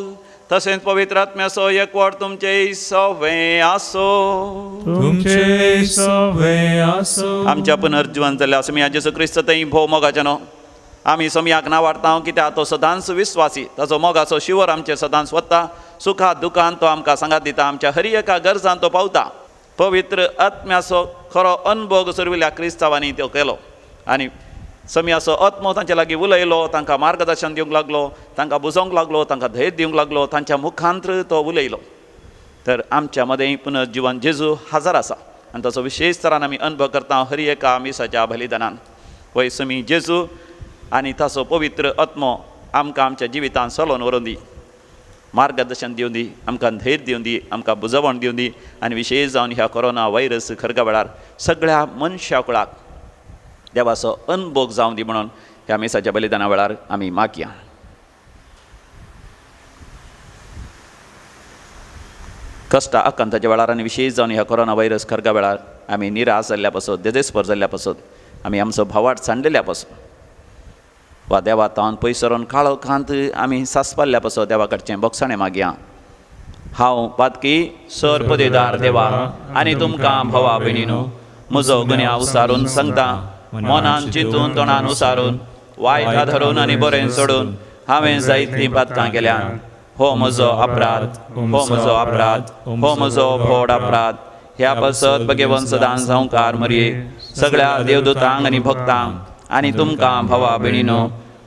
तशेंच पवित्र आत्म्याचो एकवट तुमचे सवे आसो. तुमचे सवे आसो. आमच्या पुनर्जिवन जाल्ल्या सोमिया जेजू क्रिस्त थंय भोव मोगाचे न्हू आमी सोमियाक नावाडता कित्याक तो सदांच विस्वासी, ताचो मोगाचो शिवर आमचेर सदांच वता, सुखा दुखान तो आमकां सांगात दिता, आमच्या हर एका गरजान तो पावता. पवित्र आत्म्याचो खरो अनभोग सुरविल्ल्या क्रिस्तांवांनी तो केलो आनी समियाचो आत्मो तांचे लागीं उलयलो, तांकां मार्गदर्शन दिवंक लागलो, तांकां बुजोवंक लागलो, तांकां धैर्य दिवंक लागलो, तांच्या मुखांत्र तो उलयलो. तर आमच्या मदें पुनर्जिवन जेजू हाजर आसा आनी ताचो विशेश तरान आमी अनुभव करता हर एका मिसाच्या बलिदानान. वय समी जेजू आनी ताचो पवित्र आत्मो आमकां आमच्या जिवितान चलोवन व्हरोन दी, मार्गदर्शन दिवन दी, आमकां धैर्य दिवन दी, आमकां बुजवण दिवन दी आनी विशेश जावन ह्या कोरोना व्हायरस खरगा वेळार सगळ्या मनशा कुळाक देवाचो अनभोग जावं दी म्हणून ह्या मिसाच्या बलिदाना वेळार आमी मागया. कश्टा आकांताच्या वेळार आनी विशेश जावन ह्या कोरोना व्हायरस खरगा वेळार आमी निराश जाल्ल्या पासत, देदेस्पर जाल्ल्या पासत, आमी आमचो भावाट सांडलेल्या पासत वा देवा तावन पयस सरोन काळो कांत आमी सासपाल्ल्या पासत देवा कडचें बोगसाणें मागया. हांव पातकी सर पदेदार देवा आनी तुमकां भावा भयणीनो म्हजो गुन्यांव उसारून सांगता, मनान चिंतून तोंडान उसारून वायट धरून आनी बरें सोडून हांवें जायतीं पातकां केल्यान. हो म्हजो अपराध, हो म्हजो अपराध, हो म्हजो व्हड अपराध. ह्या पासत भगेवन सदां संवकार मरये सगळ्या देवदूतांक आनी भक्तांक आनी तुमकां भावा भयणीनो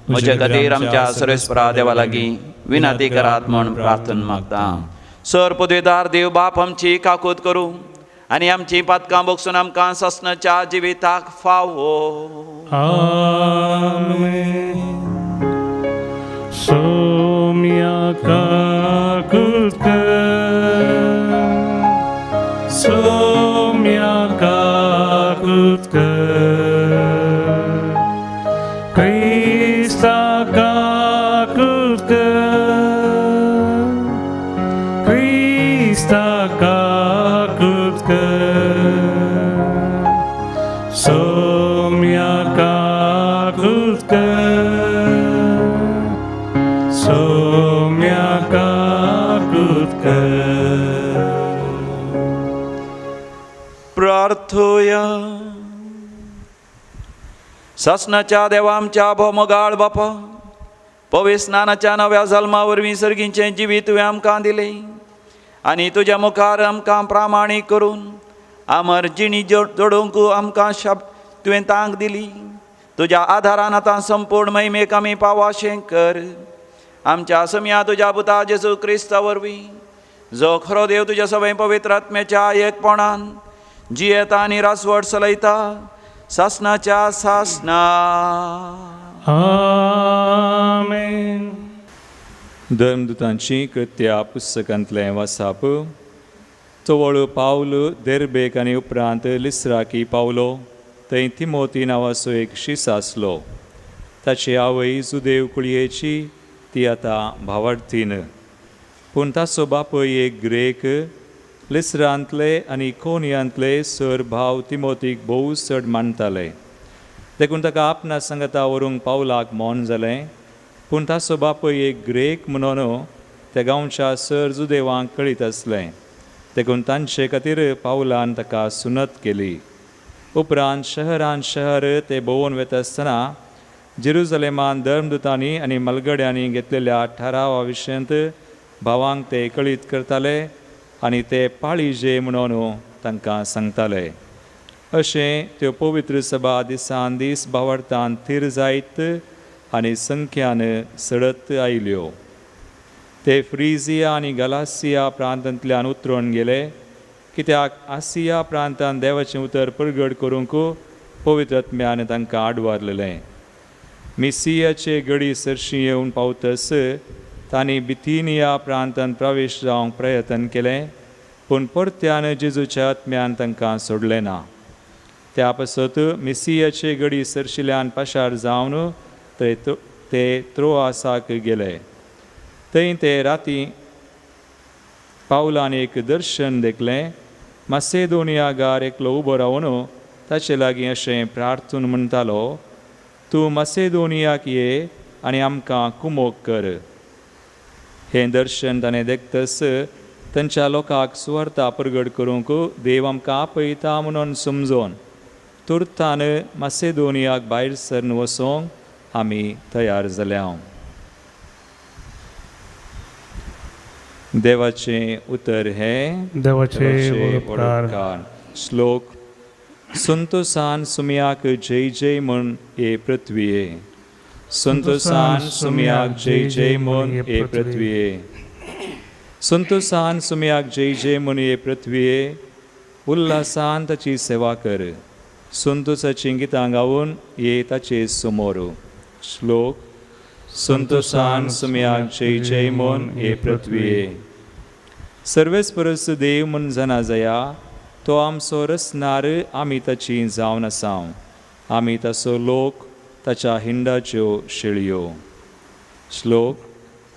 म्हजे खातीर आमच्या सर्वेस्परा देवा लागीं विनंती करात म्हूण प्रार्थना मागता. सर पदवेदार देव बाप आमची काकूत करूं आनी आमची पातकां बोगसून आमकां सासणाच्या जिविताक फावो. आमेन. सोम्या काकूत कर, सोम्या काकूत कर, क्रिस्ता काकूत कर, क्रिस्ता काकूत कर, सोम्या काकूत कर, सोम्या सासणाच्या देवा आमच्या भोमोगाळ बापा, पवित्र स्नानाच्या नव्या जल्मा वरवीं सर्गींचें जिवीत तुवें आमकां दिलें आनी तुज्या मुखार आमकां प्रामाणीक करून आमर जिणी जोडूंक आमकां तुवें तांक दिली. तुज्या आधारान आतां संपूर्ण महिमेक आमी पावाशें कर. आमच्या समया तुज्या पुता जेजू क्रिस्ता वरवीं, जो खरो देव तुज्या सवय पवित्र आत्म्याच्या एकपणान जियेता आनी रासवट चलयता सासणाच्या सासणा. आमेन. धर्मदुतांची कृत्या पुस्तकांतलें वासाप. चवळ पावल देर्बेक आनी उपरांत लिस्राकी पावलो. थंय तिमोती नांवाचो एक शीस आसलो. ताची आवय जुदेव कुळयेची, ती आतां भावार्थीन, पूण ताचो बापूय एक ग्रेक. लिस्रांतले आनी कोनियांतले सर भाव तिमोतीक भोव चड मानताले, देखून ताका आपणा सांगता व्हरूंक पावलाक मौन जालें. पूण ताचो बापूय एक ग्रेक म्हणून त्या गांवच्या सर जुदेवांक कळीत आसलें, देखून तांचे खातीर पावलान ताका सुनत केली. उपरांत शहरान शहर ते भोंवून वता आसतना जेरुजलेमान धर्मदुतांनी आनी मलगड्यांनी घेतलेल्या ठरावा विशयांत भावांक ते कळीत करताले आनी ते पाळीजे म्हणून तांकां सांगताले. अशें त्यो पवित्र सभा दिसान दीस भावार्थान थीर जायत आनी संख्यान सडत आयल्यो. ते फ्रिजिया आनी गलासिया प्रांतांतल्यान उतरून गेले, कित्याक आसिया प्रांतान देवाचें उतर परगट करूंक पवित्र आत्म्यान तांकां आडवारलेलें. मिसियाचे गडी सरशी येवन पावतस तांणी बिथिनिया प्रांतान प्रवेश जावंक प्रयत्न केलें, पूण परत्यान जेजूच्या आत्म्यान तांकां सोडलें ना. त्या पासत मिसियाचे गडी सरशिल्यान पाशार जावन ते त्रोआसाक गेले. थंय ते राती पावलान एक दर्शन देखलें. मासेदोनिया गार एकलो उबो रावन ताचे लागीं अशें प्रार्थून म्हणटालो, तूं मासेदोनियाक ये आनी आमकां कुमोक कर. हें दर्शन ताणें देखतस तांच्या लोकांक सुवार्ता परगट करूंक देव आमकां आपयता म्हणून समजोन तुर्तान मासेदोनियाक भायर सरन वचोंक आमी तयार जाल्या. देवाचें उतर हें देवाचे उपकार. श्लोक. संतोसान सुमयाक जय जय म्हण हे पृथ्वीये, संतोसान सुमयाक जय जय म्हण हे पृथ्वीये, संतोसान सुमयाक जय जय म्हण हे पृथ्वीये. उल्हासान ताची सेवा कर, संतोसाचीं गितां गावन ये ताचे समोर. श्लोक. संतोसान सुमयाक जय जय म्हण हे पृथ्वीये. सर्वेस्परस देव म्हण जाणा जाया, तो आमचो रचणार, आमी ताची जावन आसाव, आमी ताचो लोक, ताच्या हिंडाच्यो शेळयो. श्लोक.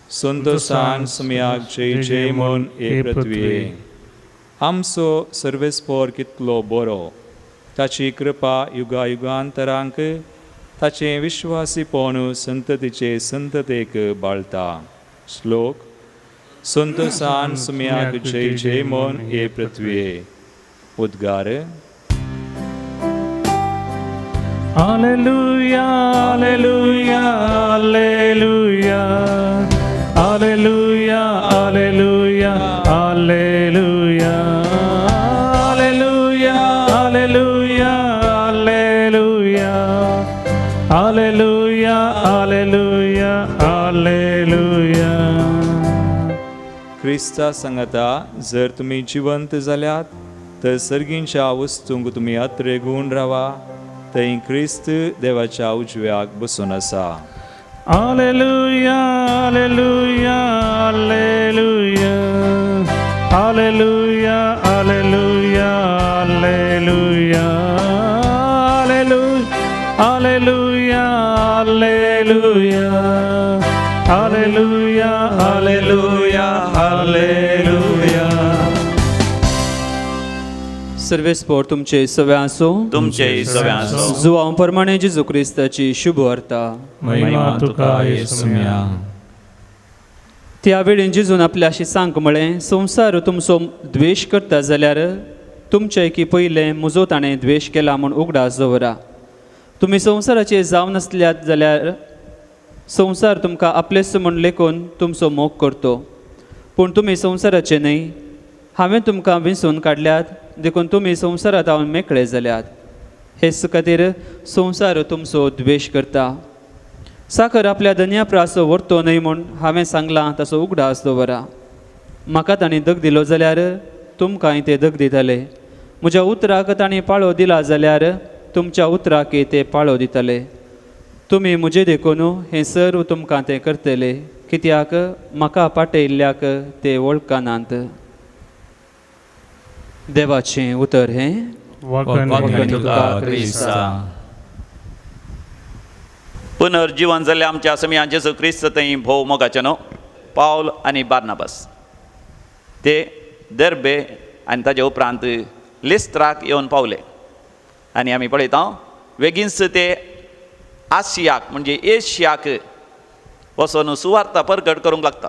संतोसान सुमयाक जय जय म्हण हे पृथ्वीये. आमचो सर्वेस्पोर कितलो बरो, ताची कृपा युगा युगांतरांक, ताचें विश्वासीपण संततीचे संततेक बाळता. श्लोक. संतोसान सुमयाक जय जय म्हण हे पृथ्वीये. उद्गार. Alleluia, alleluia, alleluia, alleluia, alleluia, alleluia, alleluia, alleluia, alleluia, alleluia, alleluia, alleluia. क्रिस्ता सांगता, जर तुमी जिवंत जाल्यात तर सर्गींच्या वस्तूंक तुमी अत्रेगून रावा, थंय क्रिस्त देवाच्या उजव्याक बसून आसा. Alleluia, alleluia, alleluia, alleluia, alleluia, alleluia, alleluia, alleluia, alleluia, alleluia, alleluia. सर्वेस्पोर तुमचे सगळे आसूं. तुमचे सगळे आसूं. जुवांव प्रमाणे जेजू क्रिस्ताची शुभ वार्ता. महिमा तुका येसुम्या. त्या वेळेन जेजून आपल्या शिसांक म्हळें, संवसार तुमचो द्वेश करता जाल्यार तुमचे की पयलें म्हजो ताणें द्वेश केला म्हूण उगडास दवरा. तुमी संवसाराचे जावन नासल्यात जाल्यार संवसार तुमकां आपलेच म्हूण लेखून तुमचो मोग करतो. पूण तुमी संवसाराचे न्हय, हांवें तुमकां विंचून काडल्यात देखून तुमी संवसारांत हांव मेकळे जाल्यात. हेच खातीर संवसार तुमचो द्वेश करता. साखर आपल्या धनया प्रास व्हरतो न्हय म्हूण हांवें सांगलां ताचो उगडास दवरा. म्हाका तांणी दग दिलो जाल्यार तुमकांय ते दग दितले. म्हज्या उतराक तांणी पाळो दिला जाल्यार तुमच्या उतराकय ते पाळो दितले. तुमी म्हजे देखून हें सर्व तुमकां ते करतले, कित्याक म्हाका पाटयल्ल्याक ते वळखनात. देवाचें उतर हें. वाखाणी तुका क्रिस्ता. पुनर्जीवन जाल्ल्या आमच्या समिया जेजू क्रिस्त थंय भोव मोगाचें न्हू पावल आनी बार्नाबास ते दर्बे आनी ताजे उपरांत लिस्त्राक येवन पावले. आनी आमी पळयता वेगींच ते आशियाक म्हणजे एशियाक वचून सुवार्ता परगट करूंक लागता.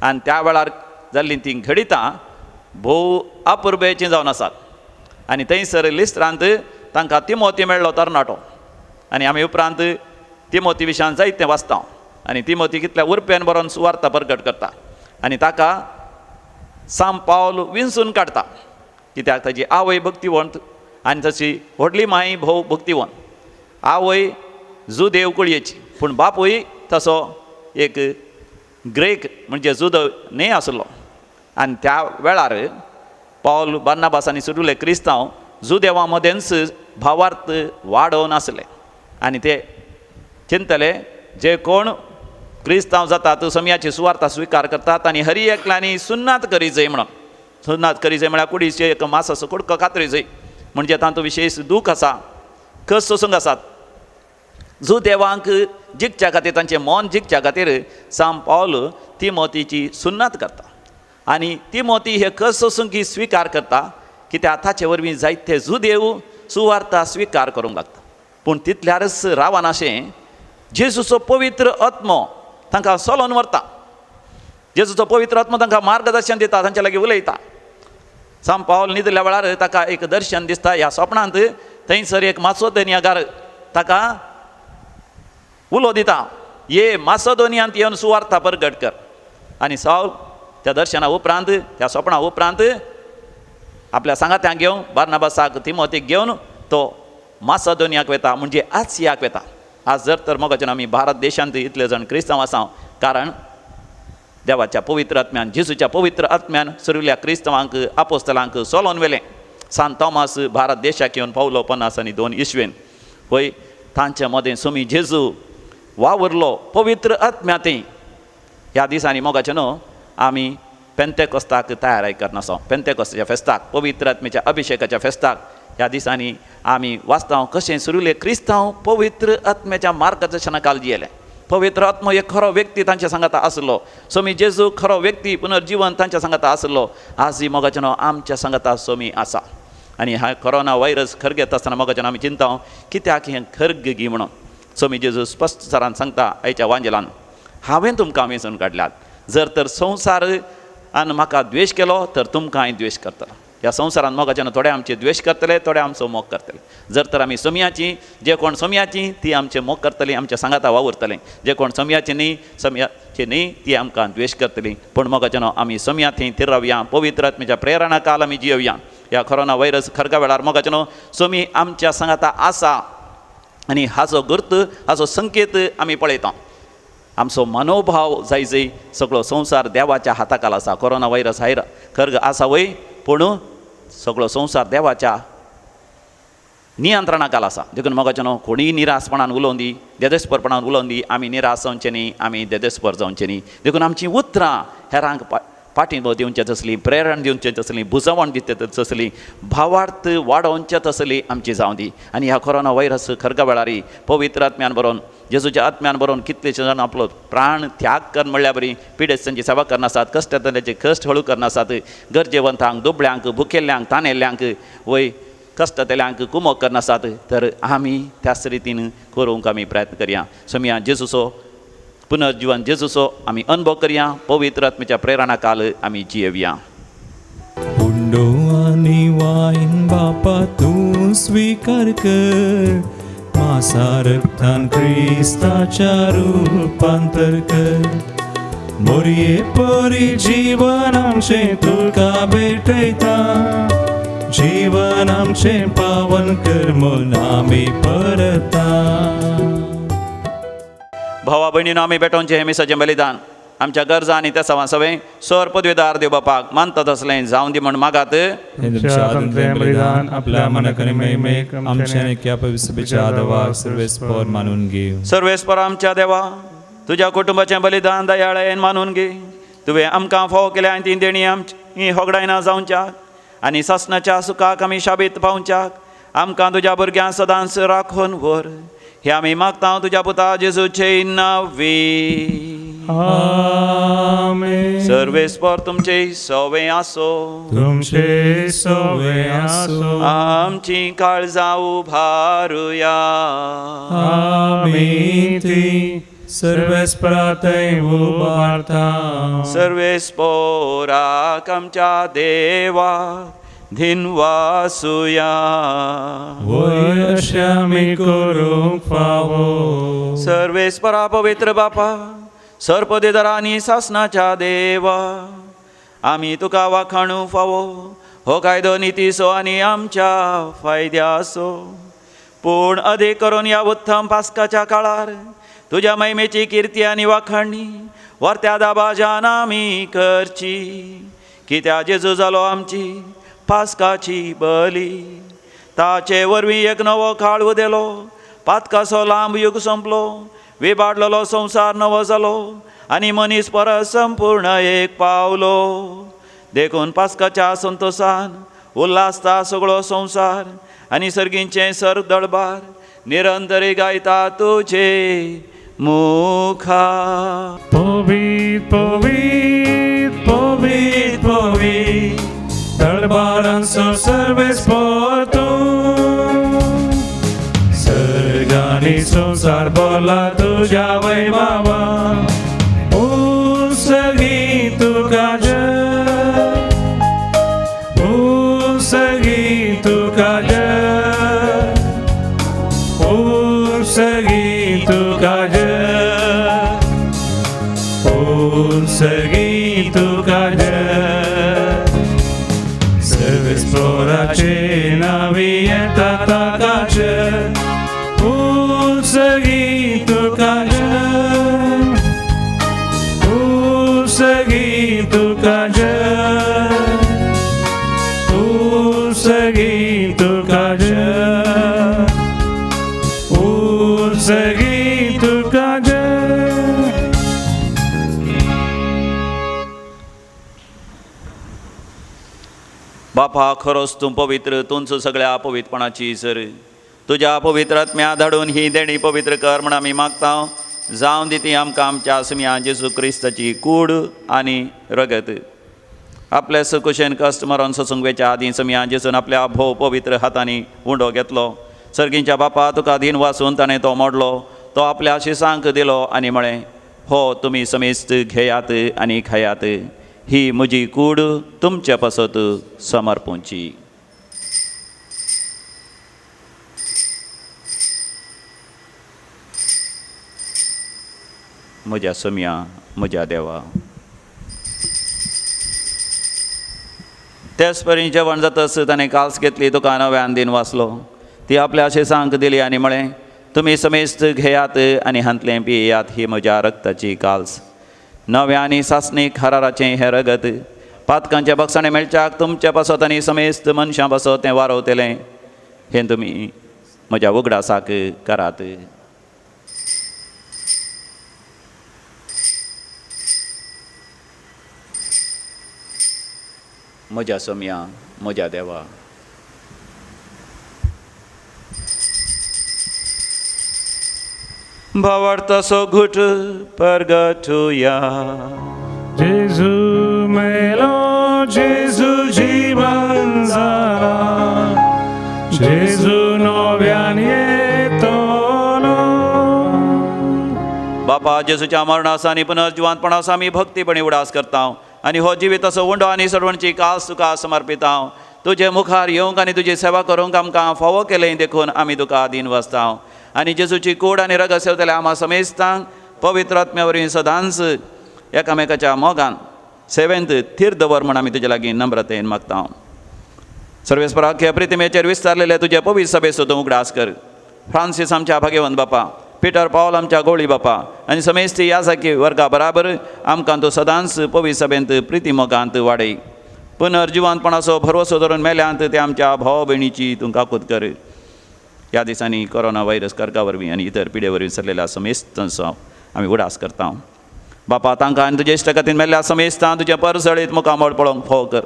आनी त्या वेळार जाल्लीं तीं घडितां भोव अपुरबेचीं जावन आसात. आनी थंयसर लिस्त्रांत तांकां तिमोती मेळ्ळो तरणाटो. आनी आमी उपरांत तिमोती विशयान जायतें वाचता. आनी तिमोती कितल्या उर्पेन बरोवन सुवार्ता परगट करता आनी ताका साम पावल विंचून काडटा, कित्याक ताजी आवय भक्तिवंत आनी तशी व्हडली माई भोव भक्तिवंत. आवय जुदेव कुळयेची पूण बापूय तसो एक ग्रेक म्हणजे जुदव न्हय आसलो. आनी त्या वेळार पावल बार्नाबास आनी सुरुले क्रिस्तांव जुदेवा मदेंच भावार्थ वाडोवन आसले. आनी ते चिंतले जे कोण क्रिस्तांव जातात समयाची सुवार्ता स्विकार करतात आनी हरी एकल्यांनी सुन्नात करी जाय म्हणून. सुन्नात करी जाय म्हळ्यार कुडीचे एक मासाचो कुडको कातरी जाय म्हणजे तातूंत विशेश दूख आसा, कस सोसूंक आसात. जुदेवांक जिखच्या खातीर तांचें मन जिखच्या खातीर साम पावल तिमोतीची सुन्नात करता. आनी तिमोती हे कस सोसूंक स्विकार करता, कित्याक ताचे वरवीं जायते जुदेव सुवार्ता स्विकार करूंक लागता. पूण तितल्यारच रावनाशें जेजूचो पवित्र आत्मो तांकां सोलोन व्हरता. जेजूचो पवित्र आत्मो तांकां मार्गदर्शन दिता, तांचे लागीं उलयता. साम पावल न्हिदल्या वेळार ताका एक दर्शन दिसता. ह्या सपनांत थंयसर एक मासोदोनियागार ताका उलो दिता, ये मासोदोनियांत येवन सुवार्ता परगट कर. आनी सावल त्या दर्शना उपरांत त्या सपना उपरांत आपल्या सांगात्यांक घेवन बार्नाबासाक तिमोतीक घेवन तो मासोदोनियाक वता म्हणजे आसियाक वता. आज जर तर मोगाच्यान आमी भारत देशांत इतले जाण क्रिस्तांव आसा, कारण देवाच्या पवित्र आत्म्यान जेजूच्या पवित्र आत्म्यान सुरविल्ल्या क्रिस्तांवांक आपोस्तलांक सोलोन व्हेलें. सांत थॉमास भारत देशाक येवन पावलो 52 इसवेन. वय तांचे मदें सोमी जेजू वावुरलो पवित्र आत्म्या. ह्या दिसांनी मोगाचें न्हू आमी पेंतेकोस्ताक तयारी करनासो. पेंतेकोस्ताच्या फेस्ताक, पवित्र आत्म्याच्या अभिशेकाच्या फेस्ताक ह्या दिसांनी आमी वाचतांव कशें सुरुले क्रिस्तांव पवित्र आत्म्याच्या मार्गदर्शना खाल जियेले. पवित्र आत्मो एक खरो व्यक्ती तांच्या सांगाता आसलो. सोमी जेजू खरो व्यक्ती पुनर्जीवन तांच्या सांगाता आसलो. आजय मोगाचें न्हू आमच्या सांगाता सोमी आसा. आनी हा कोरोना व्हायरस खर्ग येता आसतना मोगाचें आमी चिंता कित्याक हें खर्ग गी म्हणून. सोमी जेजू स्पश्ट सरान सांगता आयच्या वांजेलान, हांवें तुमकां वेंचून काडल्यात, जर तर संवसार आनी म्हाका द्वेश केलो तर तुमकां हांवें द्वेश करतलो. ह्या संवसारान मोगाच्यान थोडे आमचे द्वेश करतले, थोडे आमचो मोग करतले. जर तर आमी सोमयाची, जे कोण सोमयाची ती आमचे मोग करतली, आमच्या सांगाता वावुरतले. जे कोण सोमयाची न्ही, सोमयाची न्ही ती आमकां द्वेश करतली. पूण मोगाच्यान आमी सोमया थंय थिरावया, पवित्र आत्म्याच्या प्रेरणा काल आमी जियोवया. ह्या कोरोना व्हायरस खर्गा वेळार मोगाच्यान सोमी आमच्या सांगाता आसा आनी हाचो गुर्त, हाचो संकेत आमी पळयता. आमचो मनोभाव जाय जाय सगळो संवसार देवाच्या हाताखाल आसा. कोरोना व्हायरस हायर खर्ग आसा वय, पूण सगळो संवसार देवाच्या नियंत्रणाखाल आसा. देखून मोगाचें न्हू कोणीय निरासपणान उलोवन दी, देदेस्परपणान उलोवन दी, आमी निरास जावचें न्ही, आमी देदेस्पर जावचें न्ही. देखून आमचीं उतरां हेरांक पाठिंबो दिवचें तसली, प्रेरण दिवचें तसली, बुजवण दिवचें तसली, भावार्थ वाडोवचें तसली आमची जावं दी. आनी ह्या कोरोना व्हायरस खर्गा वेळार पवित्र आत्म्यान बरोवन, जेजूच्या आत्म्यान बरोवन कितलेशे जाण आपलो प्राण त्याग कर म्हणल्यार बरी पिडेस्तांची सेवा करनासात, कश्टांतल्याचे कश्ट हळू करनासात, गरजेवंतांक, दुबळ्यांक, भुकेल्ल्यांक, तानेल्ल्यांक वय कश्टांतल्यांक कुमोक करनासात, तर आमी त्याच रितीन करूंक आमी प्रयत्न करया. सोमया जेजूचो पुनर्जीवन जेजूचो आमी अनुभव करया, पवित्र आत्म्याच्या प्रेरणा काल आमी जियेवया. उंडो आनी वायन बापा तूं स्वीकार कर, मासा रक्तान क्रिस्ताच्या रूपांतर कर मोरये परी जीवन आमचें तुका भेटयता जीवन आमचें पावन कर म्हूण आमी परता. भावा भयणीनो आमी भेटोवचें हें मिसाचें बलिदान आमच्या गरजा आनी त्या सवासवें सर पदवेदार देव बापाक मानता तसलें जावं दी म्हण मागात. बलिदान आपल्या मनाक आनी महिमेक आमच्या आनी ह्या पवित्र सभेच्या आदवाक सर्वेस्पर मानून घेव. सर्वेस्पर आमच्या देवा तुज्या कुटुंबाचें बलिदान दयाळेन मानून घे. तुवें आमकां फावो केल्या आनी ती देणी आमची होगडायना जावच्याक आनी सासणाच्या सुखाक आमी शाबीत पावच्याक आमकां तुज्या भुरग्यांक सदांच राखून व्हर. हे आमी मागता तुज्या पुता जेजूचे नांवी. आमेन. सर्वेस्पर तुमचे सवे आसो. तुमचे सवे आसो. आमची काळजां उभारुया. आमी ती सर्वेस्परा थंय उबारता. सर्वेस्पोराक आमच्या देवा धिनवासुया. वय अशें आमी करूंक फावो. सर्वेस्परा पवित्र बापा सर्पदेदरा आनी सासणाच्या देवा आमी तुका वाखाणू फावो. हो कायदो नितीचो आनी आमच्या फायद्याचो पूण अदीक करून ह्या उत्तम पास्काच्या काळार तुज्या महिमेची किर्ती आनी वाखाणी वर्त्या दाबाजान आमी करची. कित्या जेजू जालो आमची पास्काची बली. ताचे वरवीं एक नवो काळ उदेलो. पातकाचो लांब युग सोंपलो. विबाडलेलो संवसार नवो जालो आनी मनीस परत संपूर्ण एक पावलो. देखून पास्काच्या संतोसान उल्हासता सगळो संवसार आनी सर्गींचें सर दळबार निरंतरी गायता तुजे मुखा. पवीत पवीत पवीत पवीत दळबारांचो सर्वेस्पर तूं. सर्गांनी संवसार बोला तुज्या वैभवा. उंचगी तुका जय उंचगी तुका जय उंचगी तुका जय उंचगी तुका जय. सर्वेस्पराचे नांवी येता ताकाचे उंचगी तुका जय उंचगी तुका जय उंचगी तुका जय उंचगी तुका जय. बापा खरोच तूं पवित्र तुमचो सगळ्या पवित्रपणाची सर. तुज्या पवित्र आत्म्या धाडून ही देणी पवित्र कर म्हण आमी मागता. जावं दी ती आमकां आमच्या सुम्या जेजू क्रिस्ताची कूड आनी रगत. आपल्या सुकुशेन कश्ट मरण सोसूंक वेच्या आदीं सुम्या जेजून आपल्या भोव पवित्र हातांनी उंडो घेतलो. सर्गींच्या बापा तुका दीन वासून ताणें तो मोडलो. तो आपल्या शिसांक दिलो आनी म्हळें हो तुमी समेस्त घेयात आनी खायात. ही म्हजी कूड तुमचे पासत समर्पूंची. म्हज्या सोम्या म्हज्या देवा. तेच परी जेवण जातच ताणें काल्स घेतली तुका नव्यान दीन वाचलो. ती आपल्या शिसांक दिली आनी म्हळें तुमी समेस्त घेयात आनी हांतलें पियेयात. ही म्हज्या रक्ताची काल्स नव्या आनी सासणीक हराराचें हें रगत पातकांच्या बक्षाणें मेळच्याक तुमच्या पासत आनी समेस्त मनशां पासत तें वारवतलें. हें तुमी म्हज्या उगडासाक करात. म्हज्या सोम्या म्हज्या देवा. भावार्थाचो घुट परगटुया. जेजू मेलो जेजू जीवन जाला जेजू नव्यान येतलो. बापा जेजूच्या मरणास आनी पुनर्जिवंतपणास आमी भक्तीपणी उडास करता आनी हो जिविताचो उंडो आनी सरवणची कास तुका समर्पिता. तुजे मुखार येवंक आनी तुजी सेवा करूंक आमकां फावो केलें देखून आमी तुका दीन वसता. आनी जेजूची कूड आनी रगत सेवतले आमा समेस्तांक पवित्र आत्म्या वरवीं सदांच एकामेकाच्या मोगान सेवेंत थीर दवर म्हण आमी तुजे लागीं नम्रतेन मागता. सर्वेस्परा ह्या प्रितिमेचेर विस्तारलेले तुजे पवित्र सभेचो तूं उगडास कर. फ्रांसीस आमच्या भाग्यवंत बापा, पिटर पावल आमच्या गोळी बापा आनी समेस्ती ह्या सारकी वर्गा बराबर आमकां तूं सदांच पवित्र सभेंत प्रिती मोगांत वाडय. पुनर्जिवंतपणाचो भरवसो धरून मेल्यांत ते आमच्या भाव भयणीची तूं काकूत कर. ह्या दिसांनी कोरोना व्हायरस कर्गा वरवीं आनी इतर पिडे वरवीं सरलेल्या समेस्तांचो आमी उडास करता. बापा तांकां आनी तुजे इश्टगतीन मेल्ल्या समेस्तां तुजें परजळीत मुखामळ पळोवंक फावो कर.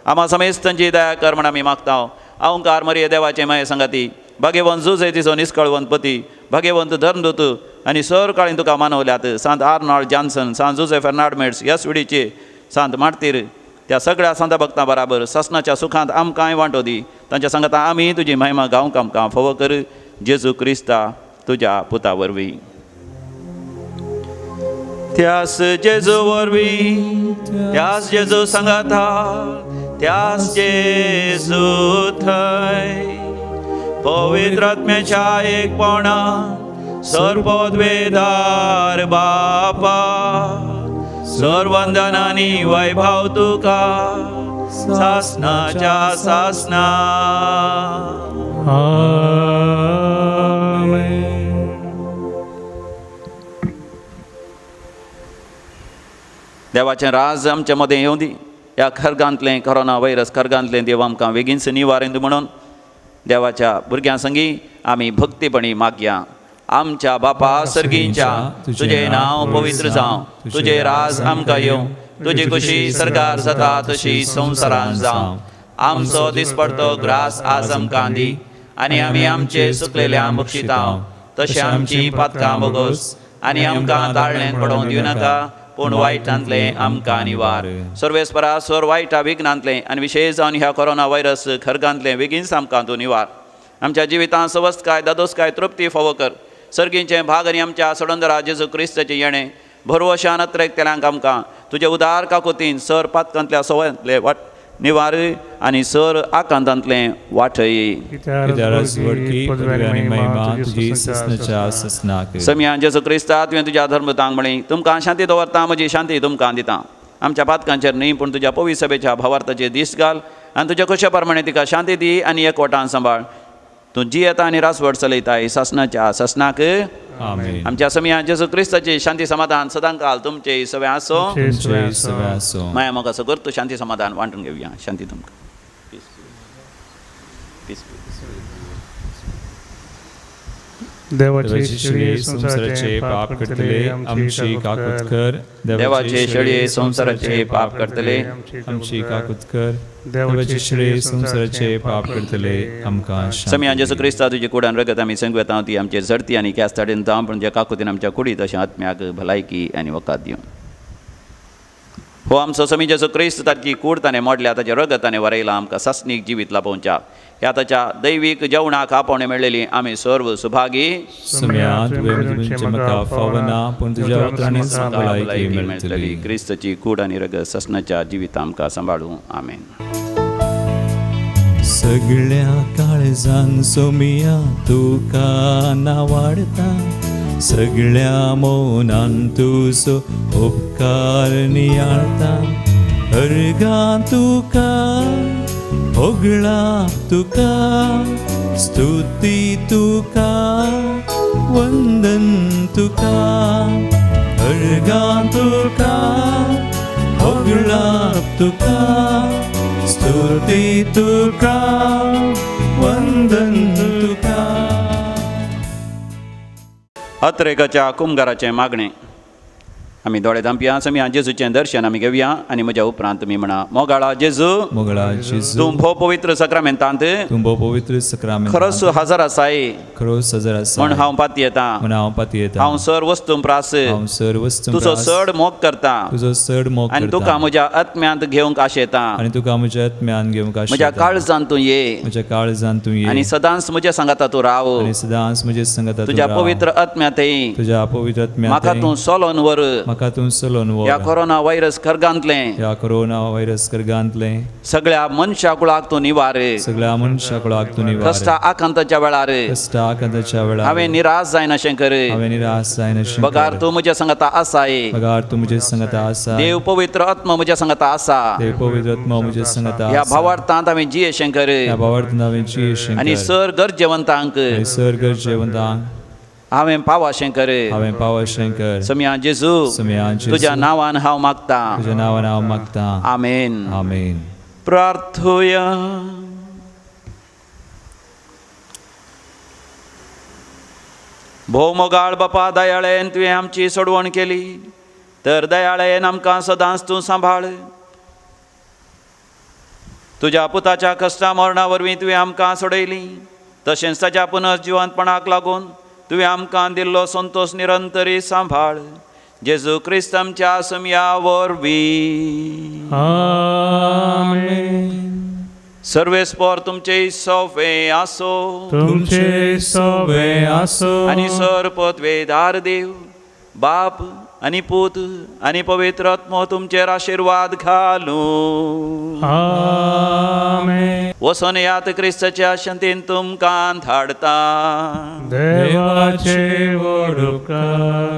आमा समेस्तांची दया कर म्हण आमी मागता. अहंकार मरिये देवाचे माये संगाती, भाग्यवंत जुजे तिचो निस्कळवंत पती, भाग्यवंत धर्मदूत आनी सर काळीन तुका मानवल्यात सांत आर्नॉल्ड जॉन्सन, सांत जुजे फेर्नांड मेड्स, यस विडीचे सांत मार्तीर, त्या सगळ्या सांता भक्तां बराबर ससनाच्या सुखांत आमकांय वांटो दी. तांच्या सांगाता आमी तुजी महिमा गावंक आमकां फावो कर. जेजू क्रिस्ता तुज्या पुता वरवीं. त्यास जेजू वरवीं, त्यास जेजू सांगाता, त्यास जेजू थंय पवित्र आत्म्याच्या एकपणा सर्वोद्वेदार बापा, सर्वंदन आनी वैभव तुका सासनाच्या सासना. आमेन. देवाचें राज आमच्या मदें येवं दी. ह्या खर्गांतलें कोरोना व्हायरस खर्गांतलें देव आमकां बेगीनच निवारेंत म्हणून देवाच्या भुरग्यां संगी आमी भक्तीपणी मागया. आमच्या बापा सर्गींच्या, तुजें नांव पवित्र जावं, तुजें राज आमकां येवं, तुजी खुशी सरकार जाता तशी संवसारान जावं. आमचो दिसपडतो ग्रास आज आमकां दी आनी आमी आमचे सुकलेल्या बक्षितांव तशें आमची पातकां बोगोस आनी आमकां ताळणेंत पडोवंक दिवं नाका, पूण वायटांतलें आमकां निवार. सर्वेस्परा स्वर वायटा विघ्नांतलें आनी विशेश जावन ह्या कोरोना व्हायरस खर्गांतलें बेगीनच आमकां तूं निवार. आमच्या जिवितांत सवस्तकाय दादोसकाय तृप्ती फावो कर. सर्गींचें भाग आनी आमच्या सोडंदरा जेजू क्रिस्ताचें येणें भरवशान अत्रेकतेल्यांक आमकां तुजे उदार काकुतीन सर पातकांतल्या सवयांतले वाट निवार आनी सर आकांतांतलें वाटय. समिया जेजू क्रिस्ता तुवें तुज्या धर्मतांक म्हळी, तुमकां शांती दवरता, म्हजी शांती तुमकां दिता. आमच्या पातकांचेर न्ही पूण तुज्या पवित्र सभेच्या भावार्थाचेर दीस घाल आनी तुज्या खोशे प्रमाणे तिका शांती दी आनी एकवटान सांबाळ. तूं जियेता आनी रासवट चलयताय सासनाच्या सासनाक. आमच्या समिया जेजू क्रिस्ताची शांती समाधान सदांकाल तुमचे सगळे आसो. माया म्हाका सगळं तूं शांती समाधान वांटून घेवया. शांती तुमकां. देवाचे शेळये संवसाराचे पाप करतले आमची काकूत कर. देवाचे शेळये संवसाराचे पाप करतले आमची काकूत कर. देवाचे शेळये संवसाराचे पाप करतले आमकां. समिया जेजू क्रिस्ता तुजी कुडान रगत आमी संगवेता ती आमचे झडती आनी कॅस ताडेन जावं, पूण ज्या काकुतीन आमच्या कुडीत अशें आत्म्याक भलायकी आनी वकात दिवं. हो आमचो समी जेजू क्रिस्त ताची कूड ताणें मोडल्या, ताचें रगत ताणें वरयलां आमकां सासणीक जिवीत लाभोवच्या. ह्या ताच्या दैवीक जेवणाक आपोवणें मेळ्ळेली आमी सर्व सुभागी. मेळटली. क्रिस्ताची कूड आनी रगत ससनाच्या जिवीत आमकां सांबाळूं. आमेन. सगळ्या काळजान सोमिया तुका नावाडता, सगळ्या मौनान तुजो उपकार नियाळता. अर्गां तुका होगळा तुका, स्तुती तुका, वंदन तुका. अर्गां तुका होगळा तुका, स्तुती तुका, वंदन तुका. अत्रेकाच्या कुमगाराचें मागणें. आमी दोळे धांपया. समिया जेजूचें दर्शन आमी घेवया आनी म्हज्या उपरांत तुमी म्हणा, मोगाळा जेजू, मोगाळा जेजू, तूं भोव पवित्र सक्रामेंतांत, तूं भोव पवित्र सक्रामेंतांत खरोच हजर आसाय, खरोच हजर आसाय म्हण हांव पातयेतां, म्हण हांव पातयेतां. हांव सर वस्तूं प्रास, हांव सर वस्तूं तुजो चड मोग करता, तुजो चड मोग करता आनी तुका म्हज्या आत्म्यांत घेवंक आशेता, आनी तुका म्हज्या आत्म्यांत घेवंक आशेता. म्हज्या काळजांत तूं ये, म्हज्या काळजांत तूं ये आनी सदांच म्हज्या सांगाता तूं राव, आनी सदांच म्हज्या सांगाता तुज्या पवित्र आत्म्यांतय, तुज्या पवित्र आत्म्यांतय म्हाका तूं सोलोन व्हर, म्हाका तूं चलोवन व्हर. ह्या कोरोना व्हायरस खर्गांतलें, ह्या कोरोना व्हायरस कर्गांतलें सगळ्या मनशा कुळाक तूं निवार. सगळ्या मनशा कुळाक तूं निवार. कश्टा आकांताच्या वेळार, कश्टा आकांताच्या वेळार हांवें निराश जायनाशें कर. हांवें निराश जायनाशें. बगार तूं म्हज्या सांगाता आसाय. बगार तूं म्हज्या सांगाता आसा. देव पवित्र आत्मा म्हज्या सांगाता आसा. देव पवित्र आत्मा म्हज्या सांगाता. ह्या भावार्थांत हांवें जियेशें कर. ह्या भावार्थांत हांवें जियेशें कर. आनी सर गरजेवंतांक, सर गरजेवंतांक हांवें पावाशें कर. हांवें पावाशें कर. सम्या जेजू, सम्या जेजू, तुज्या नांवान हांव मागतां. तुज्या नांवान हांव मागतां. आमेन. आमेन. प्रार्थुया. भोव मोगाळ बापा, दयाळेन तुवें आमची सोडवण केली, तर दयाळेन आमकां सदांच तूं सांबाळ. तुज्या पुताच्या कश्टा मरणा वरवीं तुवें आमकां सोडयली, तशेंच ताच्या पुनर्जिवंतपणाक लागून तुवें आमकां दिल्लो संतोश निरंतरी सांबाळ. जेजू क्रिस्त आमच्या सम्या वरवीं. आमेन. सर्वेस्पर तुमचे सोवे आसो. तुमचे सोवे आसो. आनी सर पदवेदार देव बाप आनी पूत आनी पवित्र आत्मो तुमचेर आशिर्वाद घालूं. आमेन. वचोन यात क्रिस्ताच्या शांतीन तुमकां धाडता. देवाचे व्हड उपकार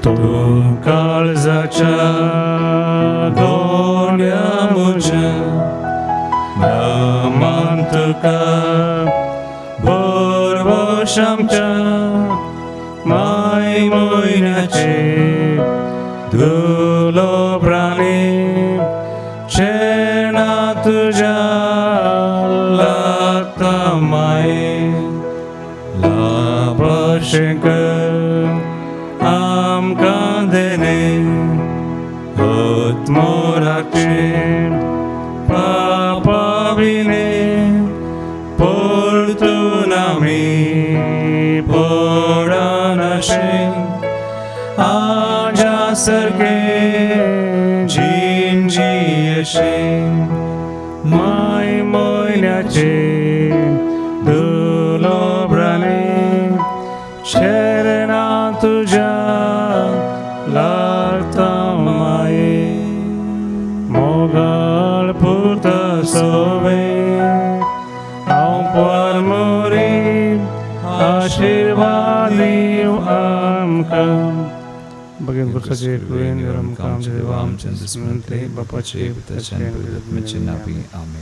तूं काळजाच्या दोण्या म्हज्या नमन तुका भरवश आमच्या माय म्हयन्याचे दुलो प्राणी चेणा तुज्या लागता माये लाभशें कर आमकां देणे आत्मोराचे पापा विणे परतून आमी पडनाशें आजा सारकें जीण जियेशें माय म्हयन्याचे दुलोब्रांनी शरणा तुज्या लागता माये मोगाळ पुता सोवे हांव परमोरी आशिर्वाद दीव आमकां. बगेन पुरुषाचे कृपेन आमकां आमच्या देवा आमच्या दुस्मनते बापाचे पुताचे आनी पवित्र आत्म्याचे नांवान. आमेन.